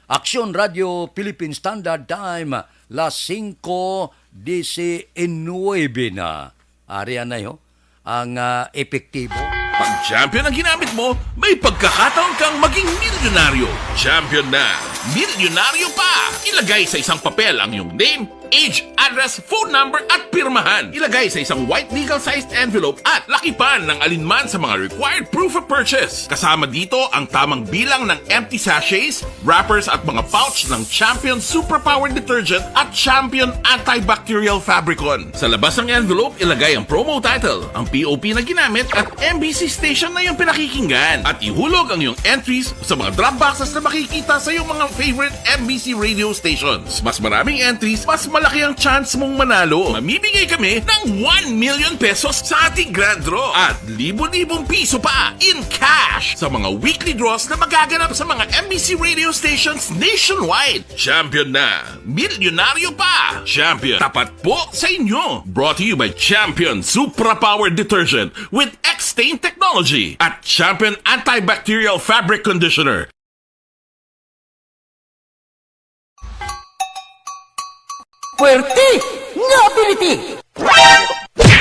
Aksyon Radio Philippine Standard Time, las singko diecinuebe na. Ari anay, ho, ang, ah, epektibo. Pag Champion ang ginamit mo, may pagkakataon kang maging milyonaryo. Champion na, milyonaryo pa! Ilagay sa isang papel ang iyong name, age, address, phone number, at pirmahan. Ilagay sa isang white legal-sized envelope at lakipan ng alinman sa mga required proof of purchase. Kasama dito ang tamang bilang ng empty sachets, wrappers, at mga pouch ng Champion Superpower Detergent at Champion Antibacterial Fabricon. Sa labas ng envelope, ilagay ang promo title, ang P O P na ginamit, at M B C station na iyong pinakikinggan. At ihulog ang iyong entries sa mga drop boxes na makikita sa iyong mga favorite M B C radio stations. Mas maraming entries, mas malaki ang chance mong manalo. Mamimigay kami ng one million pesos sa ating grand draw at libo-libong piso pa in cash sa mga weekly draws na magaganap sa mga M B C radio stations nationwide. Champion na! Milyonaryo pa! Champion, tapat po sa inyo! Brought to you by Champion Supra Power Detergent with X-Stain Technology at Champion Antibacterial Fabric Conditioner. Puwerte nga ability!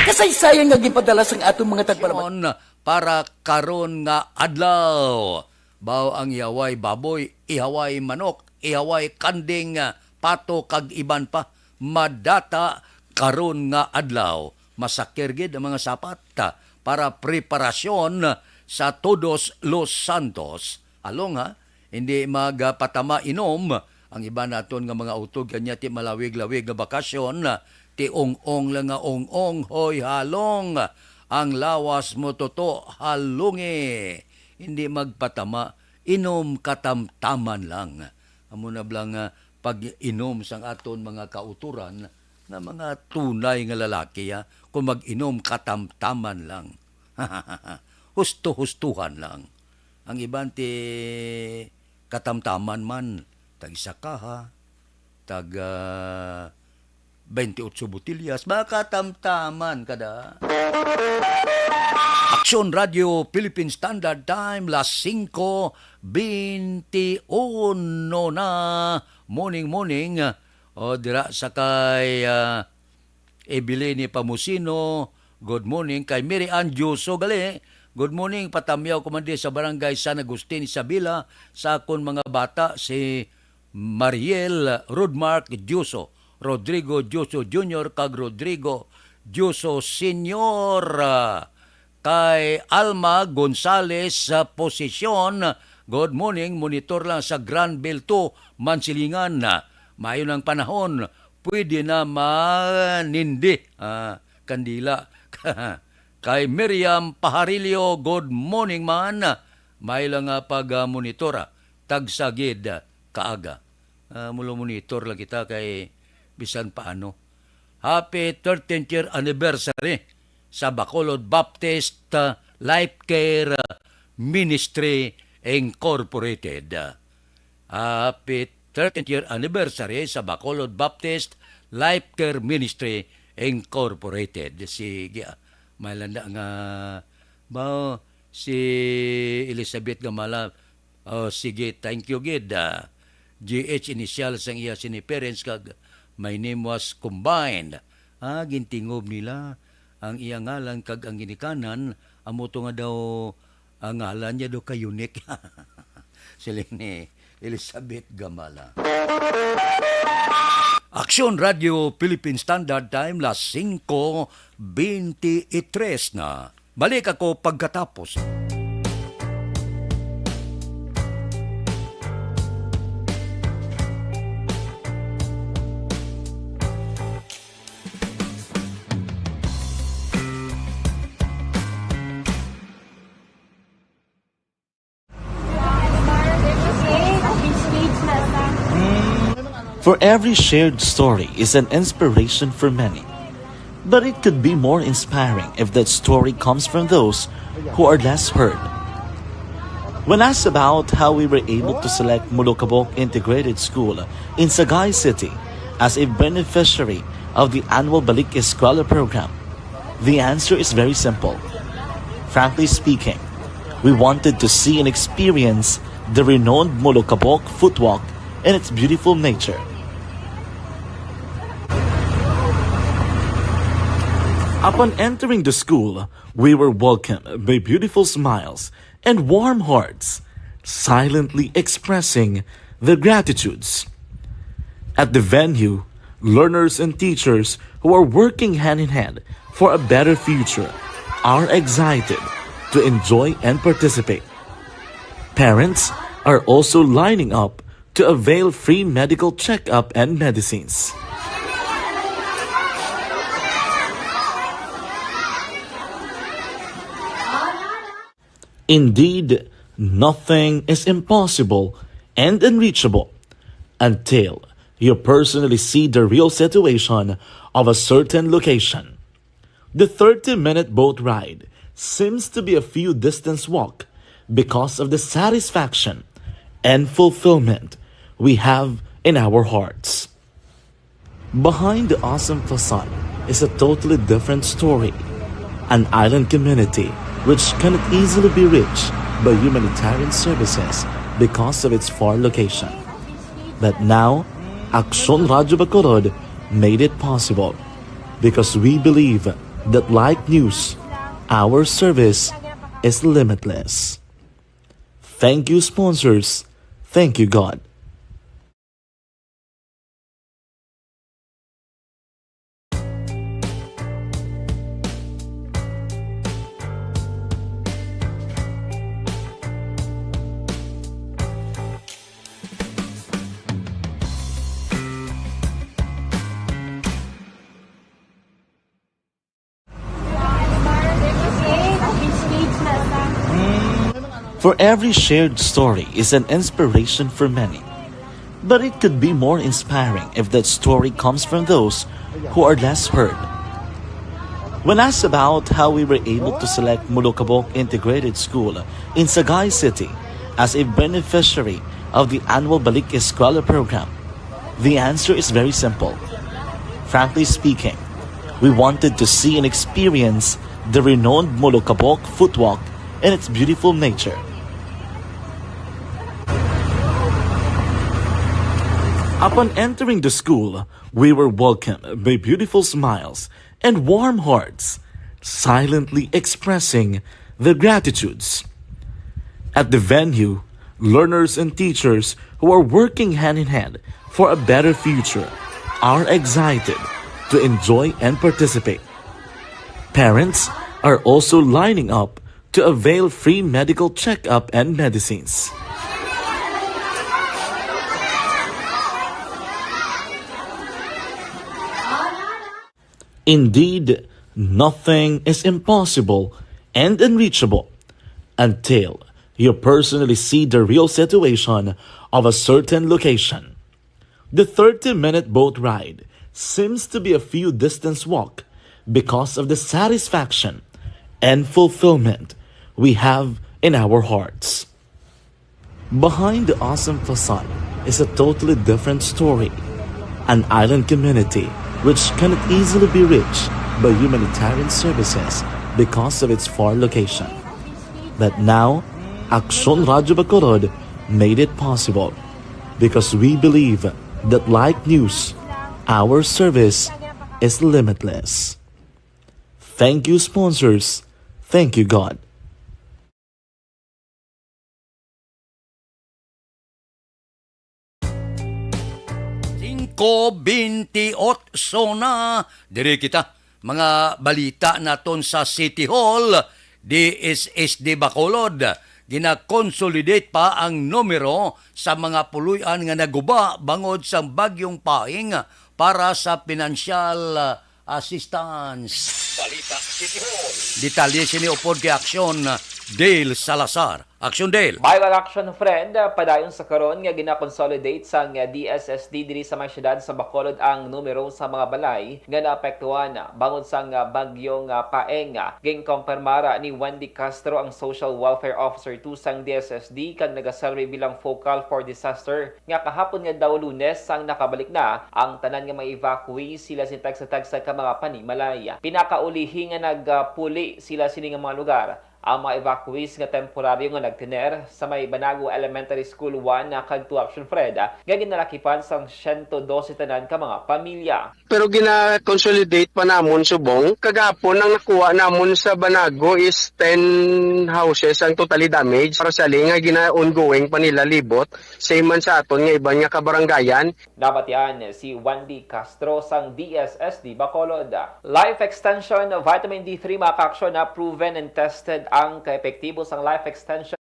Kasaysayan nga ginpadala sang atong mga tagpalaban. Para karon nga adlaw. Baw ang ihaway baboy, ihaway manok, ihaway kanding, ah, pato, kag iban pa. Madata karon nga adlaw. Masakir gid ang mga sapat, ah, para preparasyon sa Todos los Santos. Along, ha, hindi magpatama inom Ang iban naton nga mga utod kanya ti malawig-lawig nga bakasyon, ti ong-ong lang nga ong-ong, hoy halong, ang lawas mo toto halungi, hindi magpatama, inom katamtaman lang. Amo na bala nga pag-inom sang aton mga kautoran nga mga tunay nga lalaki, ha, kung mag-inom katamtaman lang. Husto-hustuhan lang. Ang iban ti katamtaman man, tag isa kaha, tag, ah, twenty-eight botellas, makatamtaman kada. Aksyon Radio Philippine Standard Time, las singko benti uno na. Morning, morning. O, dira sa kay, ah, Evelyn Pamusino, good morning. Kay Mary Ann Dioso gali, good morning. Patamyaw ko man di sa Barangay San Agustin, Isabela, sa akon mga bata, si Mariel Rodmark Dioso, Rodrigo Dioso Junior, kag Rodrigo Dioso Senior. Ah, kay Alma Gonzales sa Posisyon, good morning, monitor lang sa Granville two, Mansilingan. Maayo nang panahon, pwede na manindi, ah, kandila. Kay Miriam Paharillo, good morning man. Maayo lang nga pag, ah, monitor, ah, tagsa gid, ah, kaaga. Ah, mulo monitor lang kita kay bisan paano. Happy thirteenth year anniversary sa Bacolod Baptist, ah, Life Care, ah, Ministry Incorporated. Happy thirteenth year anniversary sa Bacolod Baptist Life Care Ministry Incorporated. Sige, ah, may landa nga ba si Elizabeth Gamala? Oh, sige, thank you gid. Ah, G H initial sang iya sini parents kag my name was combined. Ah, gintingob nila ang iya ngalan kag ang ginikanan, amo to nga daw ang ngalan niya daw kay unique. Siling ni Elizabeth Gamala. Aksyon Radio Philippine Standard Time, las singko benti tres na. Balik ako pagkatapos. For every shared story is an inspiration for many. But it could be more inspiring if that story comes from those who are less heard. When asked about how we were able to select Molokabok Integrated School in Sagay City as a beneficiary of the annual Balik Eskwela program, the answer is very simple. Frankly speaking, we wanted to see and experience the renowned Molokabok Footwalk and its beautiful nature. Upon entering the school, we were welcomed by beautiful smiles and warm hearts, silently expressing their gratitudes. At the venue, learners and teachers who are working hand in hand for a better future are excited to enjoy and participate. Parents are also lining up to avail free medical checkup and medicines. Indeed, nothing is impossible and unreachable until you personally see the real situation of a certain location. The thirty-minute boat ride seems to be a few distance walk because of the satisfaction and fulfillment we have in our hearts. Behind the awesome facade is a totally different story, an island community which cannot easily be reached by humanitarian services because of its far location. But now, Aksyon Radyo Bacolod made it possible because we believe that like news, our service is limitless. Thank you, sponsors. Thank you, God. For every shared story is an inspiration for many. But it could be more inspiring if that story comes from those who are less heard. When asked about how we were able to select Molokabok Integrated School in Sagay City as a beneficiary of the annual Balik Eskwela program, the answer is very simple. Frankly speaking, we wanted to see and experience the renowned Molokabok Footwalk and its beautiful nature. Upon entering the school, we were welcomed by beautiful smiles and warm hearts, silently expressing their gratitudes. At the venue, learners and teachers who are working hand in hand for a better future are excited to enjoy and participate. Parents are also lining up to avail free medical checkup and medicines. Indeed, nothing is impossible and unreachable until you personally see the real situation of a certain location. The thirty-minute boat ride seems to be a few distance walk because of the satisfaction and fulfillment we have in our hearts. Behind the awesome facade is a totally different story. An island community which cannot easily be reached by humanitarian services because of its far location. But now, Aksyon Radyo Bacolod made it possible because we believe that, like news, our service is limitless. Thank you, sponsors. Thank you, God. Singko bintiocho na. Diri kita. Mga balita naton sa City Hall, D S S D Bacolod. Gina-consolidate pa ang numero sa mga puloy-an nga naguba bangod sa Bagyong Paeng para sa financial, ah, assistance. Balita City Hall. Detalye sini upod kay Aksyon Dale Salazar. Aksyon Dale. May mga action, friend, padayon sa karon nga gina-consolidate sang D S S D diri sa may siyudad sa Bacolod ang numero sa mga balay nga naapektuhan bangod sang bagyong, ah, Paeng. Ginkompirmara ni Wendy Castro, ang Social Welfare Officer two sang D S S D kag nagaserbi bilang focal for disaster, nga kahapon nga daw Lunes sang nakabalik na ang tanan nga mga evacuees, sila sing tagsa-tagsa ka mga panimalay. Pinakaulihi nga nagpuli sila sini nga mga lugar ang mga evacuees nga temporaryo nga nagtener sa may Banago Elementary School one kag two, Action Fred, nga ginalakipan sang siyento dose tanan ka mga pamilya. Pero gina-consolidate pa namon subong. Kagapon ang nakuha namon sa Banago is ten houses ang totally damaged. Partially nga gina-ongoing pa nila libot. Same man sa aton nga iban nga kabarangayan. Nabatian si Wendy Castro sang D S S D Bacolod. Life Extension Vitamin D three, mga ka-aksyon, na proven and tested ang kaepektibo sang Life Extension.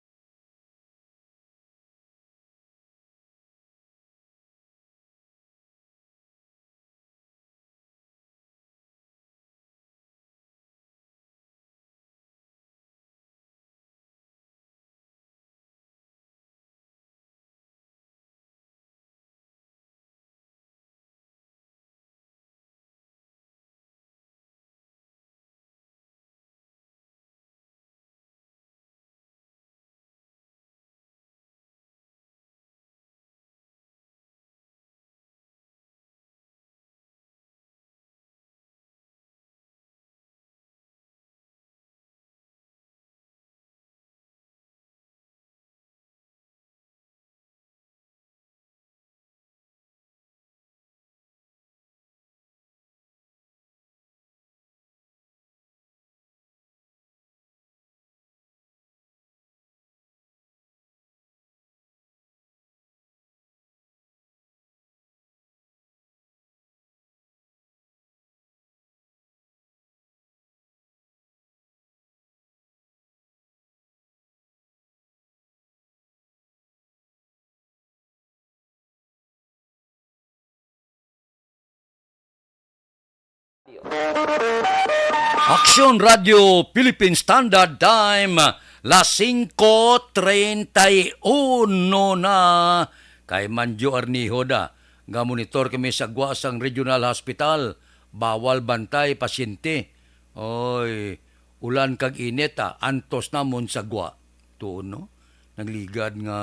Aksyon Radio Philippine Standard Time, Las singko treinta y uno na, kay Manjo Arnijo da, nga monitor kami sa gwa sang regional hospital. Bawal bantay pasyente. Oy, ulan kag init, ah, antos namon sa gwa. Tuon, no? Nagligad nga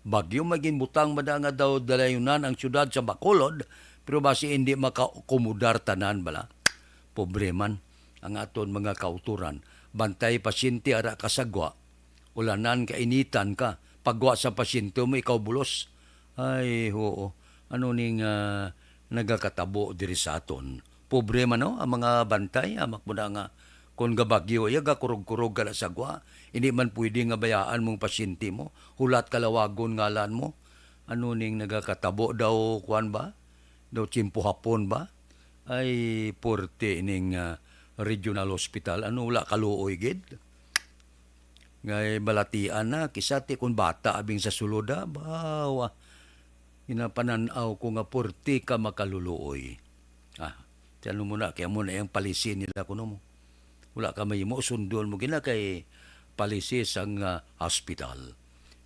bagyo may ginbutang mada nga daw dalayunan ang siyudad sa Bacolod, pero basi hindi makaakomodar tanan bala. Pobre man ang aton mga kautoran. Bantay pasyente ara ka sa gwa. Ulanan, kainitan ka. Pagwa sa pasyente mo, ikaw bulos. Ay, oo. Ano ning, ah, nagakatabo diri sa aton? Pobre man, no? Ang mga bantay, amak mo na nga. Kung gabagyo, iya gakurog-kurog ka na sa gwa. Hindi man pwede nga bayaan mong pasyente mo. Hulat kalawagon ngalan mo. Ano ning nagakatabo daw, kuwan ba? Daw tiyempo hapon ba? Ay, porte ning, ah, regional hospital. Ano, wala kaluoy gid? Ngay balatian na, kisati kun bata abing sa sulod, ah, bawa. Ginapanan-aw ko nga porti ka makaluluoy. Ah, tiyan mo na, kaya mo na yung palisi nila kuno mo. Wala ka mahimo, sundon mo gina kay palisi sang, ah, hospital.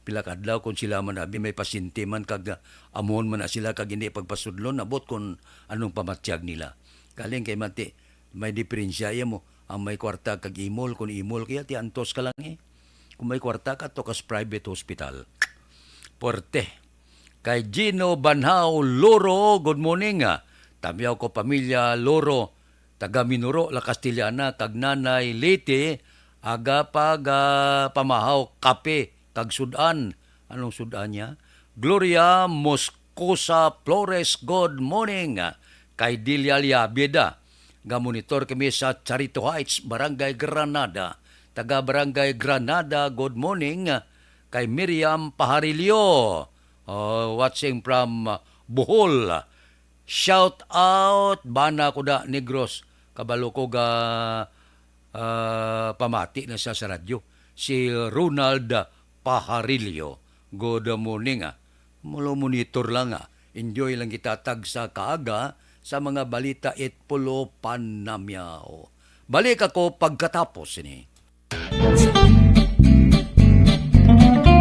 Pila ka adlaw kung sila man abi may pasyente man kag, ah, amon man na sila kag hindi pagpasudlon, abot kung anong pamatyag nila. Galing kay mati, may diferensya iya mo. Ang may kwarta kag imol, kung imol kaya ti antos ka lang eh. Kung may kwarta ka, to kas private hospital. Puwerte. Kay Gino Banhao Loro, good morning, ah. Tamyaw ko pamilya Loro, taga Minuro, La Castellana, kag Nanay Liti, aga pag, ah, pamahaw kape kag sudan. Anong sudan niya? Gloria Moscosa Flores, good morning. Kay Delia Liabida, nga monitor kami sa Charito Heights, Barangay Granada. Taga Barangay Granada, good morning. Kay Miriam Paharilio, oh, watching from, uh, Bohol. Shout out, bana ko da, Negros. Kabalo ko ga, ah, pamati na sa, sa radyo. Si Ronald Paharilio. Good morning, ah. Mulo monitor lang, ah. Enjoy lang kita tag sa kaaga sa mga balita it pulo panamyaw. Balik ako pagkatapos ini.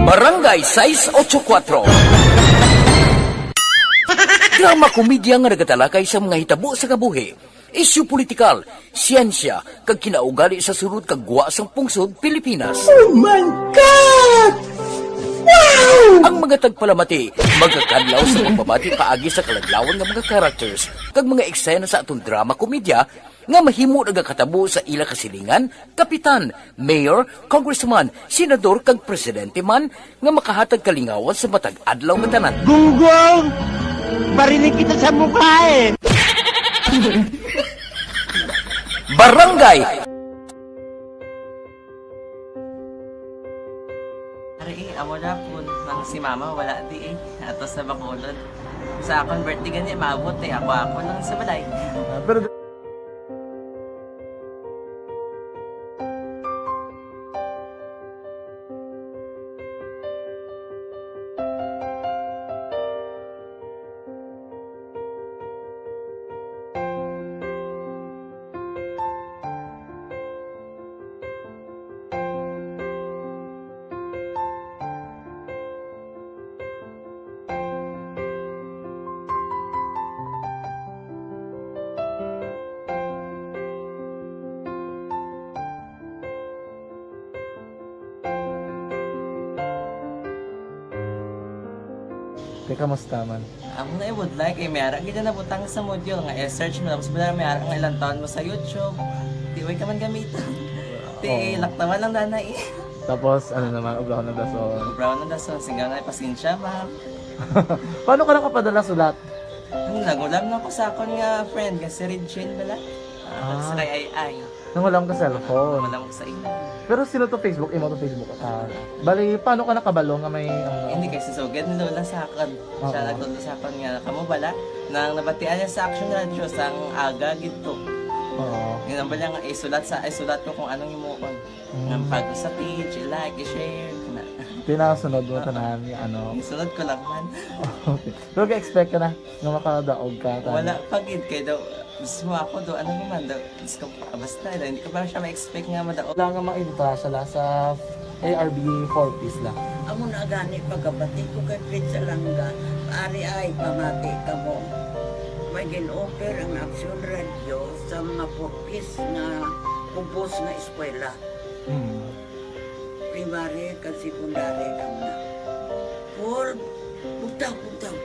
Barangay sais otso kuwatro. Drama komedya nga nagatalakay sa mga hitabo sa kabuhi, isyu politikal, siyensya, kag kinaugali sa sulod kag gwa sang pungsod Pilipinas. Oh my God! Wow! Ang mga tagpalamati magakadlaw sa pagbabati paagi sa kaladlawan nga mga characters kag mga eksena sa aton drama komedya nga mahimo nagakatabo sa ila kasilingan, kapitan, mayor, congressman, senador, kag presidente man nga makahatag kalingawan sa matag adlaw nga tanan. Gunggong! Barinig kita sa mukha eh! Barangay! Ari, eh, amo na po nang si Mama wala di eh. Ato sa Bacolod. Sa akon birthday gani, maabot eh. Ako, ako lang sa balay. Ah, pero Te, kamusta man? Amo na, I would like, eh, may ara gid na nabutang sa module nga i-search mo, tapos wala may ara nga ilang taon mo sa YouTube. Di, way ka man gamiton. Ti, oo, laktawan lang, nanay. Tapos, ano naman, ubraw na dason. Ubraw na dason, singgaw na, pasensya, ma'am. Paano ka nakapadala sulat? Ano, nagulam na ko sa akon nga friend, nga si Regine bala. Ah, ah, sa kay Ay Ay. Nangulam ka cellphone? Wala mo sa ina. Pero sino to Facebook? Imo to Facebook? Ah, bali, paano ka nakabalo nga may, ano? Hindi, kay si Sugad ni Lola sa akon. Siya, oo, nagtudlo sa akon nga, kamo bala, nang nabatian niya sa Action Radio, sang aga gid to. Oo. Yun ang bala nga, isulat sa, isulat ko kung anong himuon. Mm. Nga pag sa page, i-like, i-share, na. Pinasunod mo, oo, tanan, ano? Isunod ko lang man. Okay. Pero ka-expect ka na nga makadaog ka, tanan? Wala pa gid, kay daw, mismo ako do, ano naman daw, Diyos ko, basta, hindi ko pa siya ma-expect nga madaog. Wala nga ma-impress sa, sa A R B four Ps lang. Amo na gani pagkabati ko kay Fred Salanga, ari ay pamati kamo. May gin-offer ang Aksyon Radyo sa mga four Ps nga kubos nga eskwela. Hmm. Primary kag secondary lang na. Paul, bugtaw, bugtaw.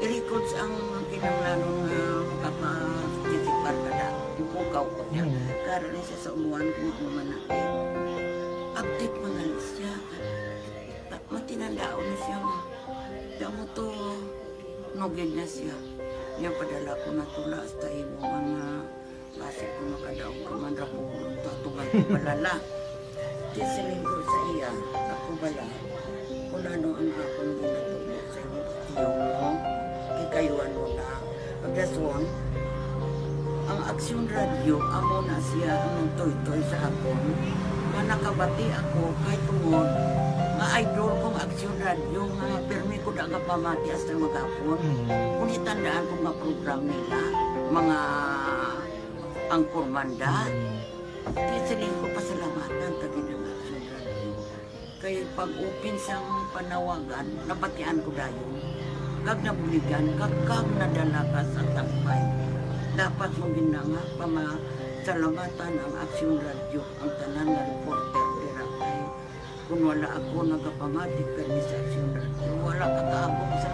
I-records ang kinahanglanon nga makaparticipar ka na. Ipukaw ko niya. Mm. Karon ni siya sa umuan kung ano man na. Update man na siya. Ta-, matinandaon na siya, ma. Kaya mo to, nugid na siya. Niya padala ko na tula hasta imo mga Basi kung makadaog ka man ra ko, tatuman ko balala. Di siling ko sa iya, ako bala, kung ano ang akong ginatubo sa imo, tiyo mo, kikayuan mo na. Pagdason, ang Aksyon Radyo, amo na siya ang nagtoytoy sa akon, nga nakabati ako kay tungod nga idol kong Aksyon Radyo, nga pirmi ko da nga pamati hasta maghapon. Mm. Kung itandaan ko nga program nila, mga ang kurmanda. Mm. Di siling ko pasalamatan ta gid ang Aksyon Radyo. Kay pag-open sang panawagan, nabatian ko dayon. Kag nabuligan, kag, kag nadala ka sa tambay. Dapat mo gid na nga pamasalamatan ang Aksyon Radyo, ang tanan nga reporter dira kay kung wala ako nagapamati kani sa Aksyon Radyo, wala ka kaabot sa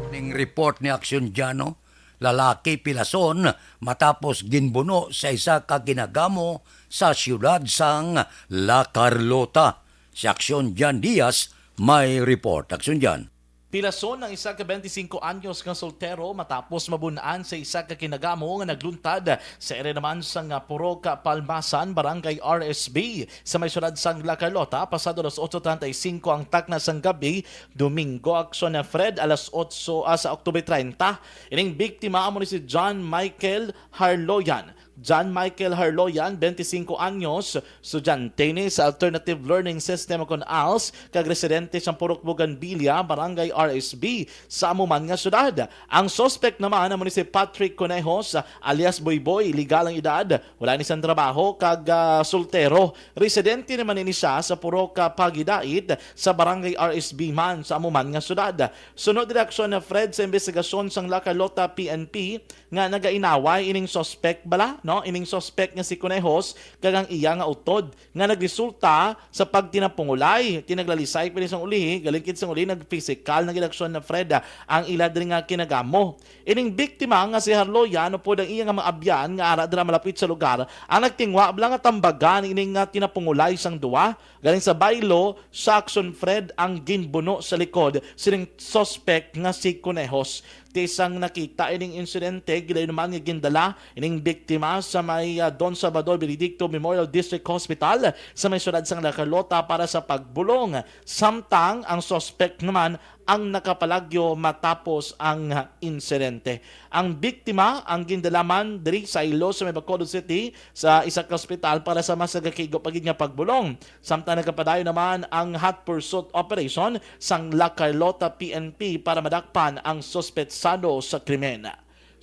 Ning report ni Aksyon Jano, lalaki pilason matapos ginbuno sa isa ka ginagamo sa siyudad sang La Carlota. Si Aksyon Jan Diaz may report. Aksyon Jan. Pilason ang isa ka twenty-cinco anyos nga soltero matapos mabun-an sa isa ka kinagamo nga nagluntad sa area naman sang Purok Palmasan, Barangay R S B, sa may siyudad sang La Carlota, pasado alas otso treinta y cinco ang takna sang gabi, Domingo. Aksyon na Fred, alas otso, ah, sa Oktubre treinta. Ining biktima amo ni si John Michael Harloyan. John Michael Harloyan, twenty-cinco anyos, estudyante ni sa Alternative Learning System o kon als, kag residente sa Purok Bougainvillea, Barangay R S B, sa amo man nga syudad. Ang suspect naman amo ni si Patrick Conejos, alias Boyboy, legal ang edad, wala ni sang trabaho, kag, ah, soltero. Residente naman ini siya sa Purok, ah, Pagidait, sa Barangay R S B man, sa amo man nga syudad. Sunod reaksyon na Fred sa investigasyon sang La Carlota P N P, nga nagainaway ining suspek bala, no? Ining suspek nga si Conejos kag ang iya nga utod nga nagresulta sa pagtinapungulay. Tinaglalisay pa ni sang ulihi, galing kit sang ulihi nagpisikal na gid aksyon na Fred, ah, ang ila diri nga kinagamo. Ining biktima nga si Harloyan upod ang iya nga mga abyan nga ara dira malapit sa lugar ang nagtingwa bala nga tambagan ining nga tinapungulay sang duwa. Galing sa baylo sa aksyon, Fred, ang ginbuno sa likod sining suspek nga si Conejos. Ti sang nakita ining insidente, gilayon man nga gindala ining biktima sa may, ah, Don Salvador Benedicto Memorial District Hospital sa may siyudad sang La Carlota para sa pagbulong. Samtang ang suspek naman ang nakapalagyo matapos ang insidente. Ang biktima ang gindala man diri sa Iloilo sa may Bacolod City sa isa ka ospital para sa mas nagakigo pa gid nga pagbulong. Samtang nagapadayon naman ang hot pursuit operation sang La Carlota P N P para madakpan ang suspetsado sa krimen.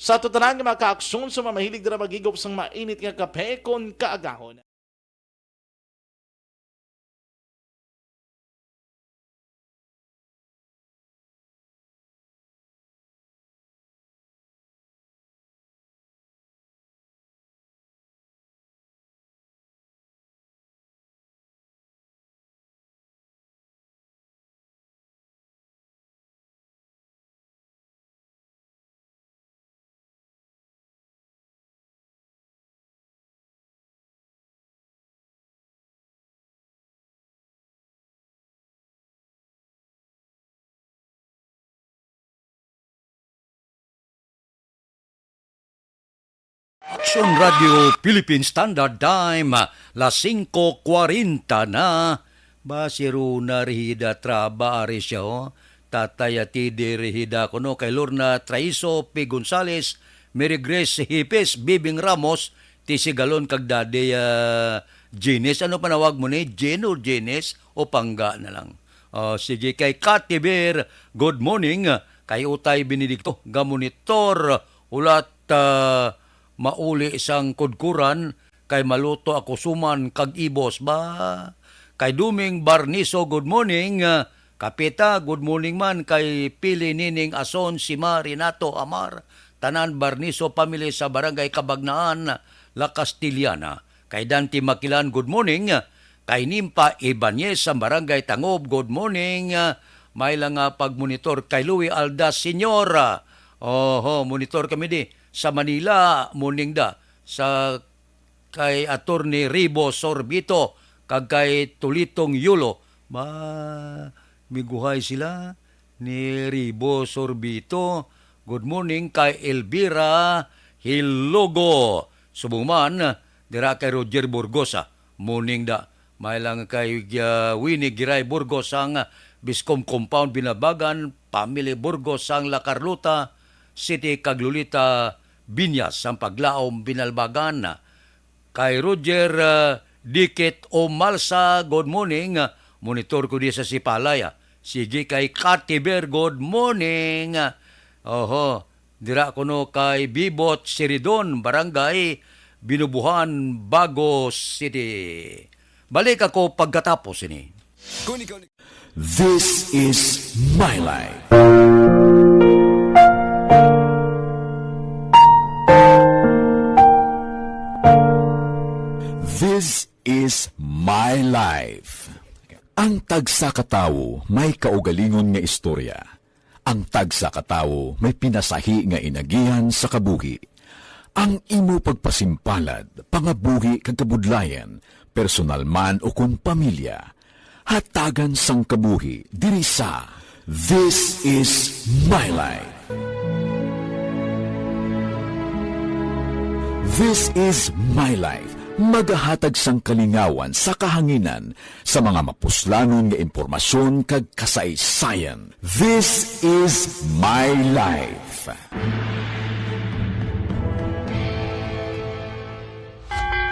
Sa tanan nga mga kaaksyon sa mga mahilig dira maghigop sang mainit nga kape kon kaagahon. Aksyon Radio Philippine Standard Time, las singko kwarenta na. Ba, si Rona Rehida Traba, ari siya, oh. Tatay Atidi Rehida, kuno kay Lorna Traiso P. Gonzales, Mary Grace Hipes, Bibing Ramos, Tisigalon kag Daddy, ah, Jenis. Ano panawag mo ni? Jean or Jenis? O Pangga na lang? Oh, sige, kay Kati Bear, good morning. Kay Utay Benedicto, gamonitor, ulat, ah, mauli sang kudkuran, kay maluto ako suman kag ibos. Ba, Kay Duming Barniso, good morning. Ah, Kapita, good morning man. Kay Pili Nining Ason, Sima Renato Amar, tanan Barniso family sa Barangay Kabagnaan, La Castellana. Kay Dante Makilan, good morning. Kay Nimpa Ibanez sa Barangay Tangob, good morning. Ah, may lang nga pagmonitor kay Louie Alda Senior. Oho, monitor kami di sa Manila, morning da. Sa kay Attorney Ribo Sorbito kag kay Tulitong Yulo. Ba, miguhay sila ni Ribo Sorbito. Good morning kay Elvira Hilogo. Subong man, dira kay Roger Burgos, ah. Morning da. May lang kay, ah, Winnie Giray Burgos ang Biscom Compound Binabagan, family Burgos ang La Carlota City kag Lolita Binyas ang Paglaom Binalbagan. Kay Roger, ah, Dikit Umalsa, good morning. Ah, monitor ko di sa Sipalay, ah. Sige kay Katiber, good morning. Ah, oho, dira kuno kay Bibot Siridon, Barangay Binubuhan, Bago City. Balik ako pagkatapos ini. This is my life. This is my life. Ang tagsa ka tawo may kaugalingon nga istorya. Ang tagsa ka tawo may pinasahi nga inagihan sa kabuhi. Ang imo pagpasimpalad, pangabuhi kag kabudlayan, personal man o kon pamilya, hatagan sang kabuhi diri sa This Is My Life. This Is My Life, magahatag sang kalingawan sa kahanginan sa mga mapuslanon nga impormasyon kag kasaysayan. This Is My Life.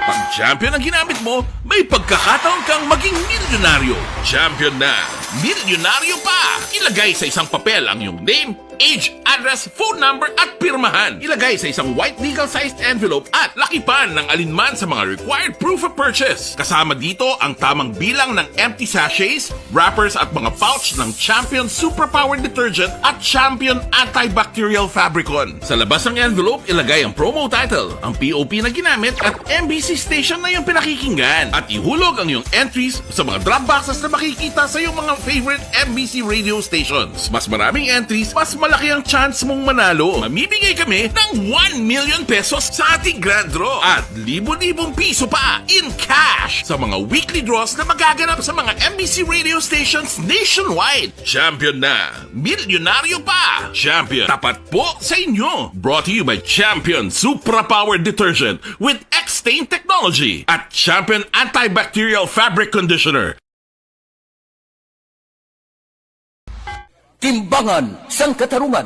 Pag champion ang ginamit mo, may pagkakataon kang maging milyonaryo. Champion na, milyonaryo pa! Ilagay sa isang papel ang iyong name, age, address, phone number, at pirmahan. Ilagay sa isang white legal-sized envelope at lakipan ng alinman sa mga required proof of purchase. Kasama dito ang tamang bilang ng empty sachets, wrappers at mga pouch ng Champion Superpower Detergent at Champion Antibacterial Fabricon. Sa labas ng envelope, ilagay ang promo title, ang P O P na ginamit at M B C station na iyong pinakikinggan. At ihulog ang iyong entries sa mga drop boxes na makikita sa iyong mga favorite M B C radio stations. Mas maraming entries, mas malaki ang chance mong manalo. Mamimigay kami ng one million pesos sa ating grand draw at libo-libong piso pa in cash sa mga weekly draws na magaganap sa mga M B C radio stations nationwide. Champion na! Milyonaryo pa! Champion, tapat po sa inyo! Brought to you by Champion Supra Power Detergent with X-Stain Technology at Champion Antibacterial Fabric Conditioner. Timbangan sang Katarungan.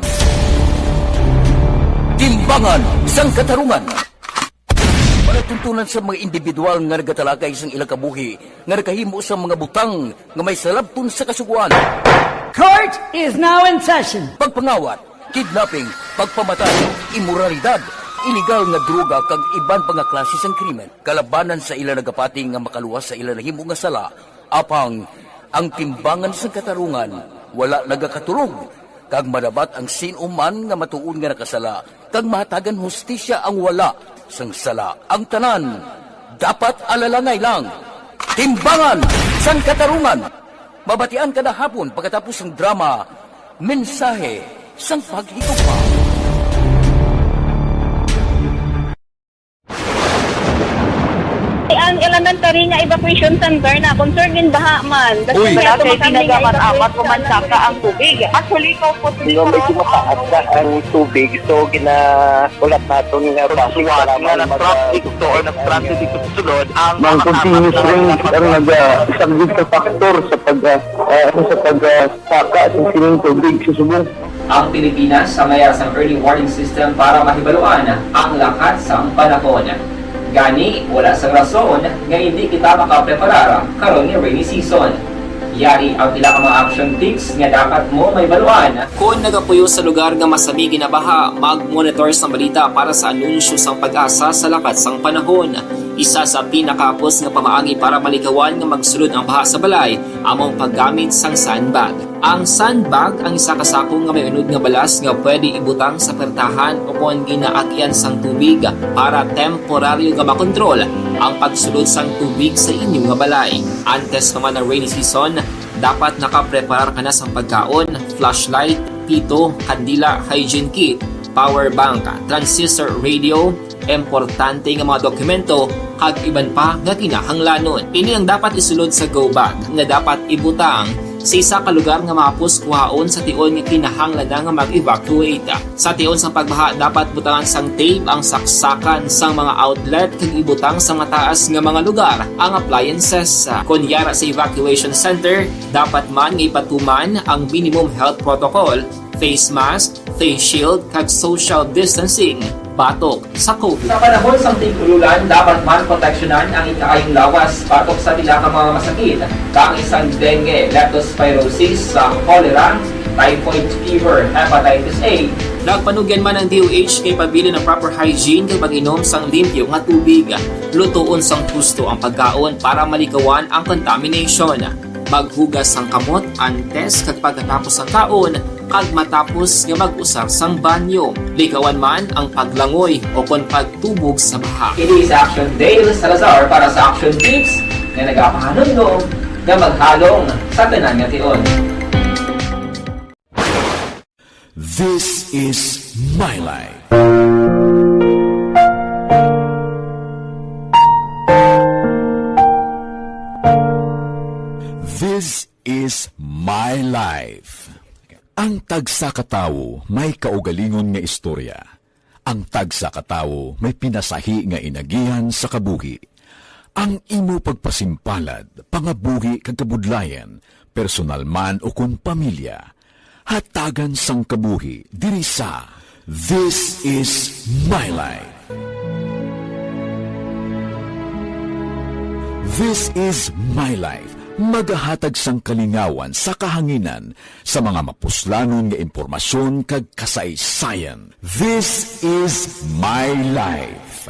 Timbangan sang Katarungan. Palatuntunan sa mga individual nga nagatalakay sang ilang kabuhi nga nakahimo sang mga butang nga may salabton sa Kasugoan. Court is now in session. Pagpangawat, kidnapping, pagpamatay, imoralidad, iligal nga droga kag iban pa nga klase sang krimen kalabanan sa ila nagapati nga makaluwas sa ila nahimo nga sala. Apang ang timbangan sang katarungan wala nagakatulog, kag madabat ang sin-o man nga matuod nga nakasala, kag mahatagan hustisya ang wala sang sala. Ang tanan dapat alalangay lang. Timbangan sang Katarungan, mabatian kada hapon pagkatapos sang drama, Mensahe sang Paghigugma. Ang elementary nga evacuation center na concerned in baha man. Uy. Wala kay tinaga man amat o mansaka ang tubig. At huli ko po, medyo mataas na ang tubig. So, gina-, ulat naton nga base sa lamang na mag-, nag-transit to or nag-transit dito sa sulod ang mga continuous rains ang nagasaglit sa faktor sa pag, ah, ah, sa pag, ah, saka sa sining tubig sa subong. Ang Pilipinas sa mayas ang early warning system para mahibaluan ang lakat sang panahon. Gani, wala sang rason nga hindi kita makapreparar karon nga rainy season. Yari ang pila ka mga action tips nga dapat mo mahibaluan. Kon nagapuyo sa lugar nga masami ginabaha, mag-monitor sang balita para sa anunsyo sang PAGASA sa lakat sang panahon. Isa sa pinakahapos nga pamaagi para malikawan nga magsulod ang baha sa balay amo ang paggamit sang sandbag. Ang sandbag ang isa ka sako nga may unod nga balas nga pwede ibutang sa pertahan o kon ginaagian sang tubig para temporaryo nga makontrol ang pagsulod sang tubig sa inyo nga balay. Antes pa man ang rainy season, dapat nakapreparar ka na sang pagkaon, flashlight, pito, kandila, hygiene kit, power bank, transistor radio, importante nga mga dokumento, kag iban pa nga kinahanglanon. Ini ang dapat isulod sa go bag nga dapat ibutang sa isa ka lugar nga mahapos kuhaon sa tion nga kinahanglan na nga mag-evacuate. Sa tion sang pagbaha, dapat butangan sang tape ang saksakan sang mga outlet kag ibutang sa mataas nga mga lugar ang appliances. Kon yara sa evacuation center, dapat man nga ipatuman ang minimum health protocol, face mask, face shield, kag social distancing batok sa COVID. Sa panahon sang tig-ululan, dapat man proteksyonan ang ikaayong lawas batok sa pila ka mga masakit, kaangay sang dengue, leptospirosis, sa cholera, typhoid fever, hepatitis A. Nagpanugyan man ang D O H kay pabilin ang proper hygiene kag pag-inom sang limpyo nga tubig. Lutoon sang husto ang pagkaon para malikawan ang contamination. Maghugas sang kamot antes kag pagkatapos sang kaon kag matapos nga mag-usar sang banyo. Likawan man ang paglangoy o kon pagtubog sa baha. Ini sa Action Dale Salazar para sa Action Tips nga nagapahanumdom nga maghalong sa tanan nga tion. This is my life. This is my life. Ang tagsa ka tawo may kaugalingon nga istorya. Ang tagsa ka tawo may pinasahi nga inagihan sa kabuhi. Ang imo pagpasimpalad, pangabuhi kag kabudlayan, personal man o kon pamilya, hatagan sang kabuhi diri sa This Is My Life. This Is My Life, magahatag sang kalingawan sa kahanginan sa mga mapuslanon nga impormasyon kag kasaysayan. This Is My Life.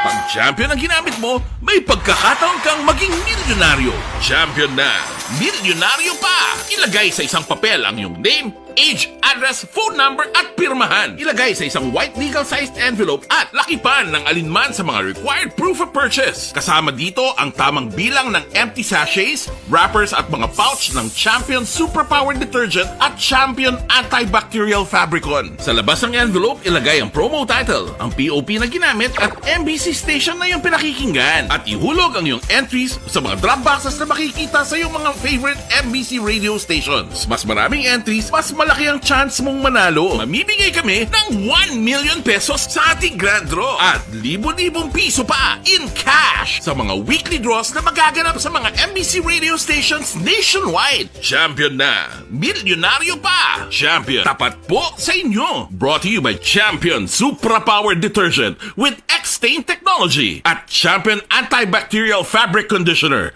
Pag champion ang ginamit mo, may pagkakataon kang maging milyonaryo. Champion na, milyonaryo pa! Ilagay sa isang papel ang iyong name, age, address, phone number, at pirmahan. Ilagay sa isang white legal-sized envelope at lakipan ng alinman sa mga required proof of purchase. Kasama dito ang tamang bilang ng empty sachets, wrappers, at mga pouch ng Champion Superpower Detergent at Champion Antibacterial Fabricon. Sa labas ng envelope, ilagay ang promo title, ang P O P na ginamit, at M B C station na iyong pinakikinggan. At ihulog ang iyong entries sa mga drop boxes na makikita sa iyong mga favorite M B C radio stations. Mas maraming entries, mas malaki ang chance mong manalo. Mamimigay kami ng one million pesos sa ating grand draw at libo-libong piso pa in cash sa mga weekly draws na magaganap sa mga M B C radio stations nationwide. Champion na! Milyonaryo pa! Champion, tapat po sa inyo! Brought to you by Champion Supra Power Detergent with X-Stain Technology at Champion Antibacterial Fabric Conditioner.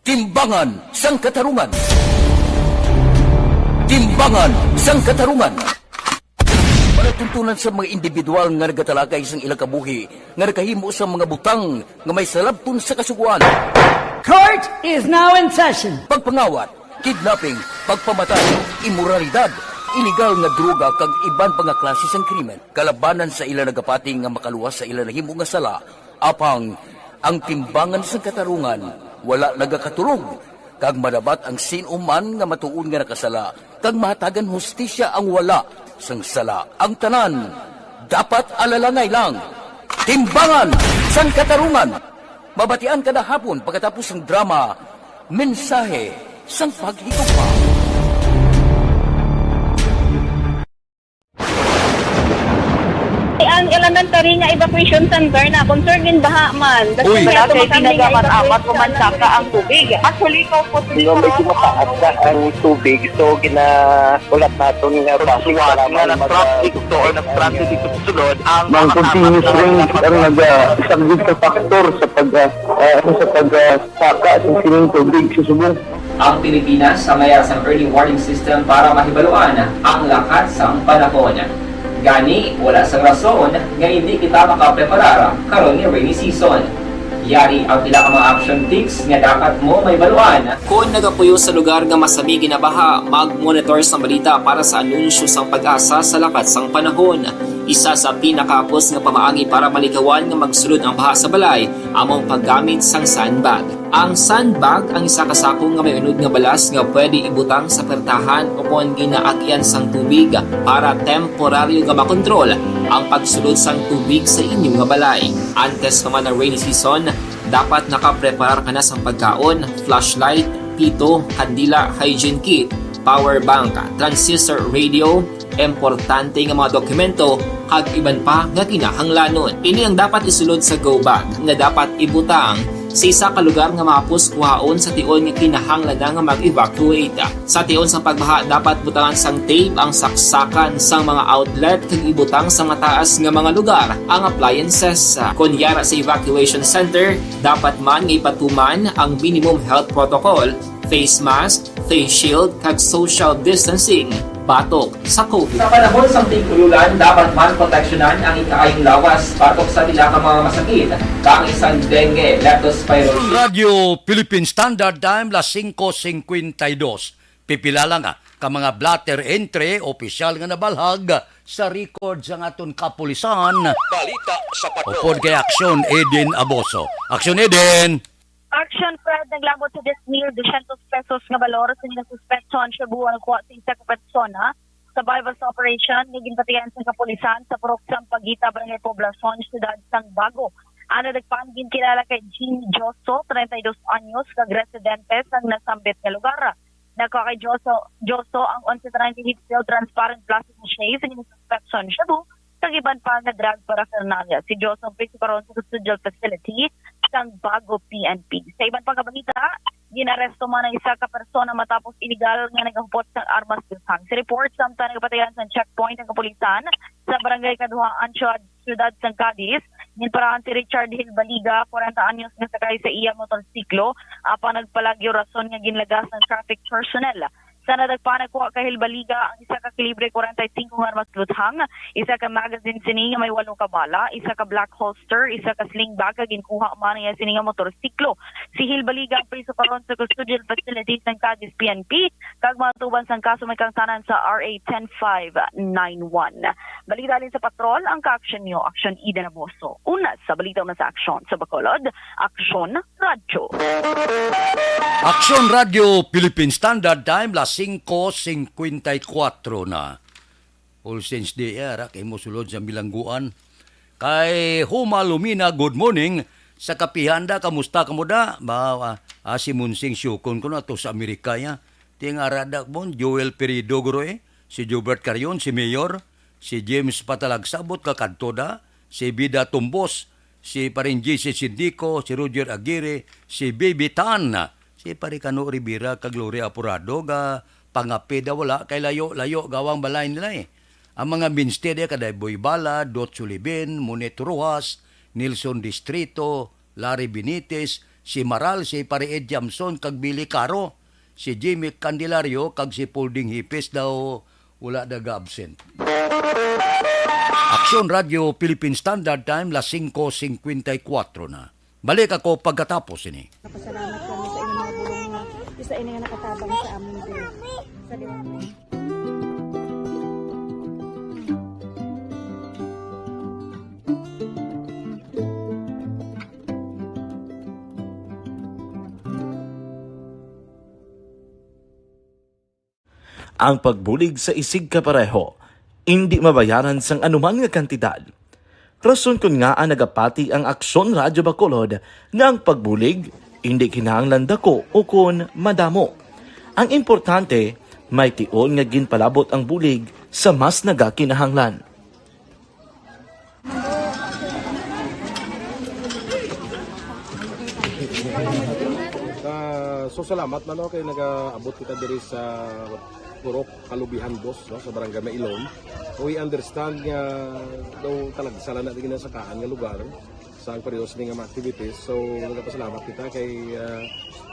Timbangan sang Katarungan. Timbangan sang Katarungan. Palatuntunan sa mga individual nga nagatalakay sang ila kabuhi nga nakahimo sang mga butang nga may salabton sa Kasugoan. Court is now in session. Pagpangawat, kidnapping, pagpamatay, imoralidad, iligal nga droga kag iban pa nga klase sang krimen kalabanan sa ila nagapati nga makaluwas sa ila nahimo nga sala. Apang ang timbangan sang katarungan wala nagakatulog, kag madabat ang sin-o man nga matuod nga nakasala, kag mahatagan hustisya ang wala sang sala. Ang tanan dapat alalangay lang. Timbangan sang Katarungan. Mabatian kada hapon pagkatapos sang drama, Mensahe sang Paghigugma. Ang elemental Tari nga evacuation center na, concern din baha man. Uy. Wala kay kinagamat-amat, umansaka ang tubig. Actually, ikaw po, di ba, medyo mataas na ang tubig, so ginaulat naton nga basi para nga mag- nag-traffic to or nag-traffic dito sa sulod ang mga continuous rain ang nag-, ah, isang big factor sa pag, ah, ah, sa pag, ah, saka sa sining tubig sa subong. Ang Pilipinas ang mayara sang early warning system para mahibaluan ang lakat sang panahon. Gani, wala sang rason nga hindi kita makapreparar karon nga rainy season. Yari ang pila ka mga action tips nga dapat mo mahibaluan. Kon nagapuyo sa lugar nga masami ginabaha, mag-monitor sang balita para sa anunsyo sang PAGASA sa lakat sang panahon. Isa sa pinakahapos nga pamaagi para malikawan nga magsulod ang baha sa balay amo ang paggamit sang sandbag. Ang sandbag ang isa ka sako nga may unod nga balas nga pwede ibutang sa pertahan o kon ginaagian sang tubig para temporaryo nga makontrol ang pagsulod sang tubig sa inyo nga balay. Antes pa man ang rainy season, dapat nakapreparar ka na sang pagkaon, flashlight, pito, kandila, hygiene kit, power bank, transistor radio, importante nga mga dokumento, kag iban pa nga kinahanglanon. Ini ang dapat isulod sa go bag nga dapat ibutang sa isa ka lugar nga mahapos kuhaon sa tion nga kinahanglan na nga mag-evacuate. Sa tion sang pagbaha, dapat butangan sang tape ang saksakan sang mga outlet kag ibutang sa mataas nga mga lugar ang appliances. Kon yara sa evacuation center, dapat man nga ipatuman ang minimum health protocol, face mask, face shield, kag social distancing batok sa COVID. Sa panahon sang tig-ululan, dapat man proteksyonan ang ikaayong lawas batok sa pila ka mga masakit, kaangay sang dengue, leptospirosis. Radyo Philippine Standard Time, las singko singkwenta y dos. Pipila lang, ah, ka mga blotter entry, opisyal nga nabalhag sa record sang aton kapulisan. Balita sa Patrol. Upod kay Aksyon Eden Aboso. Aksyon Eden! Action Fred, naglabot sa diyes mil dosyentos pesos nga balor sa mga suspetso ang shabu ang kuha sa isa ka persona sa buy-bust operation nga ginbatian sa kapulisan sa Purok Sampaguita, Barangay Poblacion, Siyudad sang Bago. Ang nadakpan ginkilala kay Jimmy Joso, treinta y dos anyos, kag residente sang nasambit nga lugar. Nakuha kay Joso, Joso ang onse treinta heat-sealed transparent plastic sachet sa ginsuspetso nga shabu kag iban pa nga drug paraphernalia. Si Joso ang priso karon sa custodial facility sang Bago P N P. Sa iban pa nga balita, ginaresto man ang isa ka persona matapos iligal nga nagahupot sang armas butang. Sa report, samtang nagapatigayon sa checkpoint ang kapulisan sa Barangay Kaduhaan, Siyudad, Siyudad sang Cadiz, ginparahan si Richard Hilbaliga, kwarenta anyos, nga sakay sa iya motorsiklo, apang nagpalagyo rason nga ginlagas sang traffic personnel. Sa nadakpan, nakuha kay Hilbaliga ang isa ka kalibre kwarenta y singko nga armas butang, isa ka magazine sini nga may walo ka bala, isa ka black holster, isa ka sling bag, kag ginkuha man niya sini nga motorsiklo. Si Hilbaliga ang priso karon sa custodial facility sang Cadiz P N P, kag matuban sang kaso may kaangtanan sa R A ten five nine one. Balita halin sa Patrol, ang ka-action niyo, Action Eden Aboso. Una sa balita, una sa aksyon sa Bacolod, Aksyon Radyo. Aksyon Radyo Philippine Standard Time, las singko singkwenta y kuwatro na. All Saints Day, eh, ara, kay mo sulod sa bilangguan. Kay Huma Lumina, good morning. Sa kapihan da, kamusta kamo da? Ba, ah, ah, si Monsing Siukon ko na to sa Amerika, ya. Ting ara da mo, Joel Perido, guro, eh. Si Jobert Carion, si Mayor, si James Patalagsabot, kakadto da, si Bida Tumbos, si Paring J C Sindico, si Roger Aguirre, si Baby Tan, si Pare Cano Rivera, kag Gloria Aporado, ga pangape da wala, kay layo-layo gawang balay nila, eh. Ang mga mainstay da, kaday Boy Bala, Dot Sulibin, Monet Rojas, Nelson Distrito, Larry Benitez, si Maral, si Pare Ed Jamson, kag Billy Caro, si Jimmy Candelario, kag si Polding Hipis daw wala daga absent. Aksyon Radyo Philippine Standard Time, las singko singkwenta y kuwatro na. Balik ako pagkatapos ini. Napasalamat kami sa inyong mga bulong nga isa ini nga nakatabang sa amin din. Sa liwanag. Ang pagbulig sa isigkapareho indi mabayaran sang anuman nga kantidad. Rason kon ngaa nagapati ang Aksyon Radyo Bacolod nga ang pagbulig indi kinahanglan dako ukon madamo. Ang importante, may tion nga ginpalabot ang bulig sa mas nagakinahanglan. So, salamat man, no, kay nagaabot kita diri sa Purok Kalubihan Dos, no, sa Barangay Mailom. We understand nga daw talagsa lang na din nasakaan nga lugar sa ang pareho sini nga mga activities. So, nagapasalamat kita kay, ah,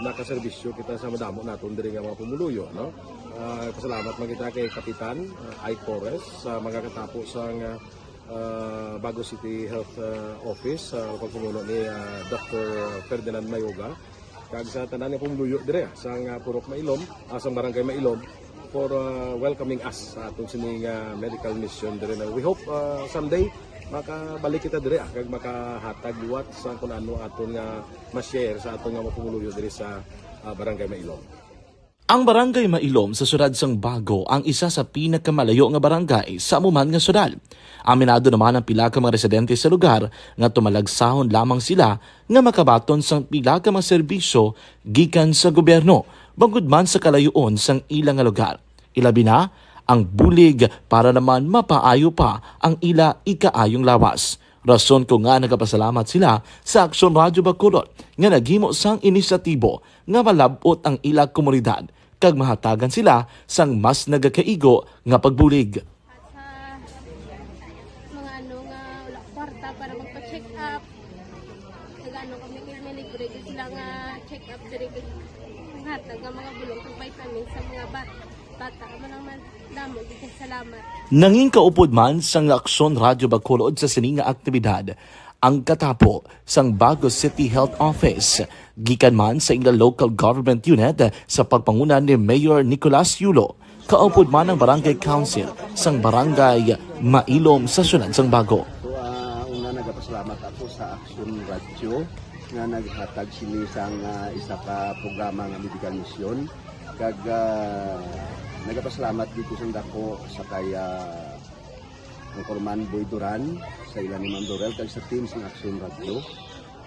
nakaserbisyo kita sa madamo naton diri nga mga pumuluyo, no? Ah, pasalamat man kita kay Kapitan, ah, Ike Torres, sa mga katapo sa nga, ah, Bago City Health, ah, Office, sa pagpamuno ni, ah, Doctor Ferdinand Mayoga, kag sa tanan nga pumuluyo dire, ah, sa nga Purok Mailom, ah, sa Barangay Mailom, for, ah, welcoming us sa atong sining, ah, medical mission dire na. We hope, ah, someday makabalik kita dire, ah, kag makahatag liwat sa kung ano aton nga ma-share sa aton nga mga pumuluyo dire sa, ah, Barangay Mailom. Ang Barangay Mailom sa siyudad sang Bago ang isa sa pinakamalayo nga barangay sa amo man nga siyudad. Aminado naman ang pila ka mga residente sa lugar nga tumalagsahon lamang sila nga makabaton sang pila ka mga serbisyo gikan sa gobyerno, bangod man sa kalayoon sang ila nga lugar. Ilabi na ang bulig para naman mapaayo pa ang ila ikaayong lawas. Rason ko nga nagapasalamat sila sa Aksyon Radyo Bacolod nga naghimo sang inisyatibo nga malab-ot ang ila komunidad kag mahatagan sila sang mas nagakaigo nga pagbulig. At sa mga ano nga wala kwarta para magpa-check up, nag-ano kami, kay may libre gyud sila nga check up diri, kay hatag nga mga bulong kag vitamins sa mga bat-, bata. Amo lang man, damo gyud kay salamat. Nangin kaupod man sang Aksyon Radyo Bacolod sa sini nga aktibidad ang katapo sang Bago City Health Office, gikan man sa ila local government unit sa pagpanguna ni Mayor Nicolas Yulo, kaupod man ang Barangay Council sang Barangay Mailom sa siyudad sang Bago. So, ah, una, nagapasalamat ako sa Action Radio nga naghatag sini sang, ah, isa ka programa nga medical mission. Kag, ah, nagapasalamat dito sa dako sa kay, ah, Anchorman Boy Duran, sa ila ni Ma'am Dorel, kag sa team sang Action Radio.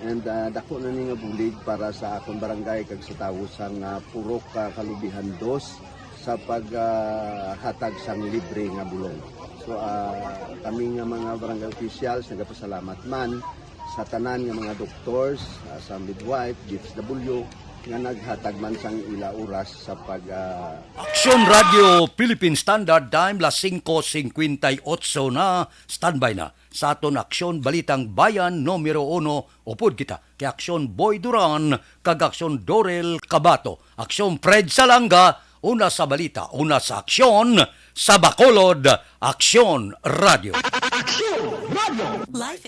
And, ah, dako na ni nga bulig para sa akon barangay kag sa tawo sang, ah, Purok, ah, Kalubihan Dos sa pag, ah, hatag sang libre nga bulong. So, ah, kami nga mga barangay officials nagapasalamat man sa tanan nga mga doctors, ah, sa midwife, D S W, nga naghatag man sang ila oras sa pag, ah, Aksyon Radio Philippine Standard Time, las singko singkwenta y otso na. Standby na sa aton Aksyon Balitang Bayan numero uno, upod kita kay Aksyon Boy Duran kag Aksyon Dorel Cabato, Aksyon Fred Salanga, una sa balita, una sa aksyon, sa Bacolod, Aksyon Radio. Aksyon Radio. Life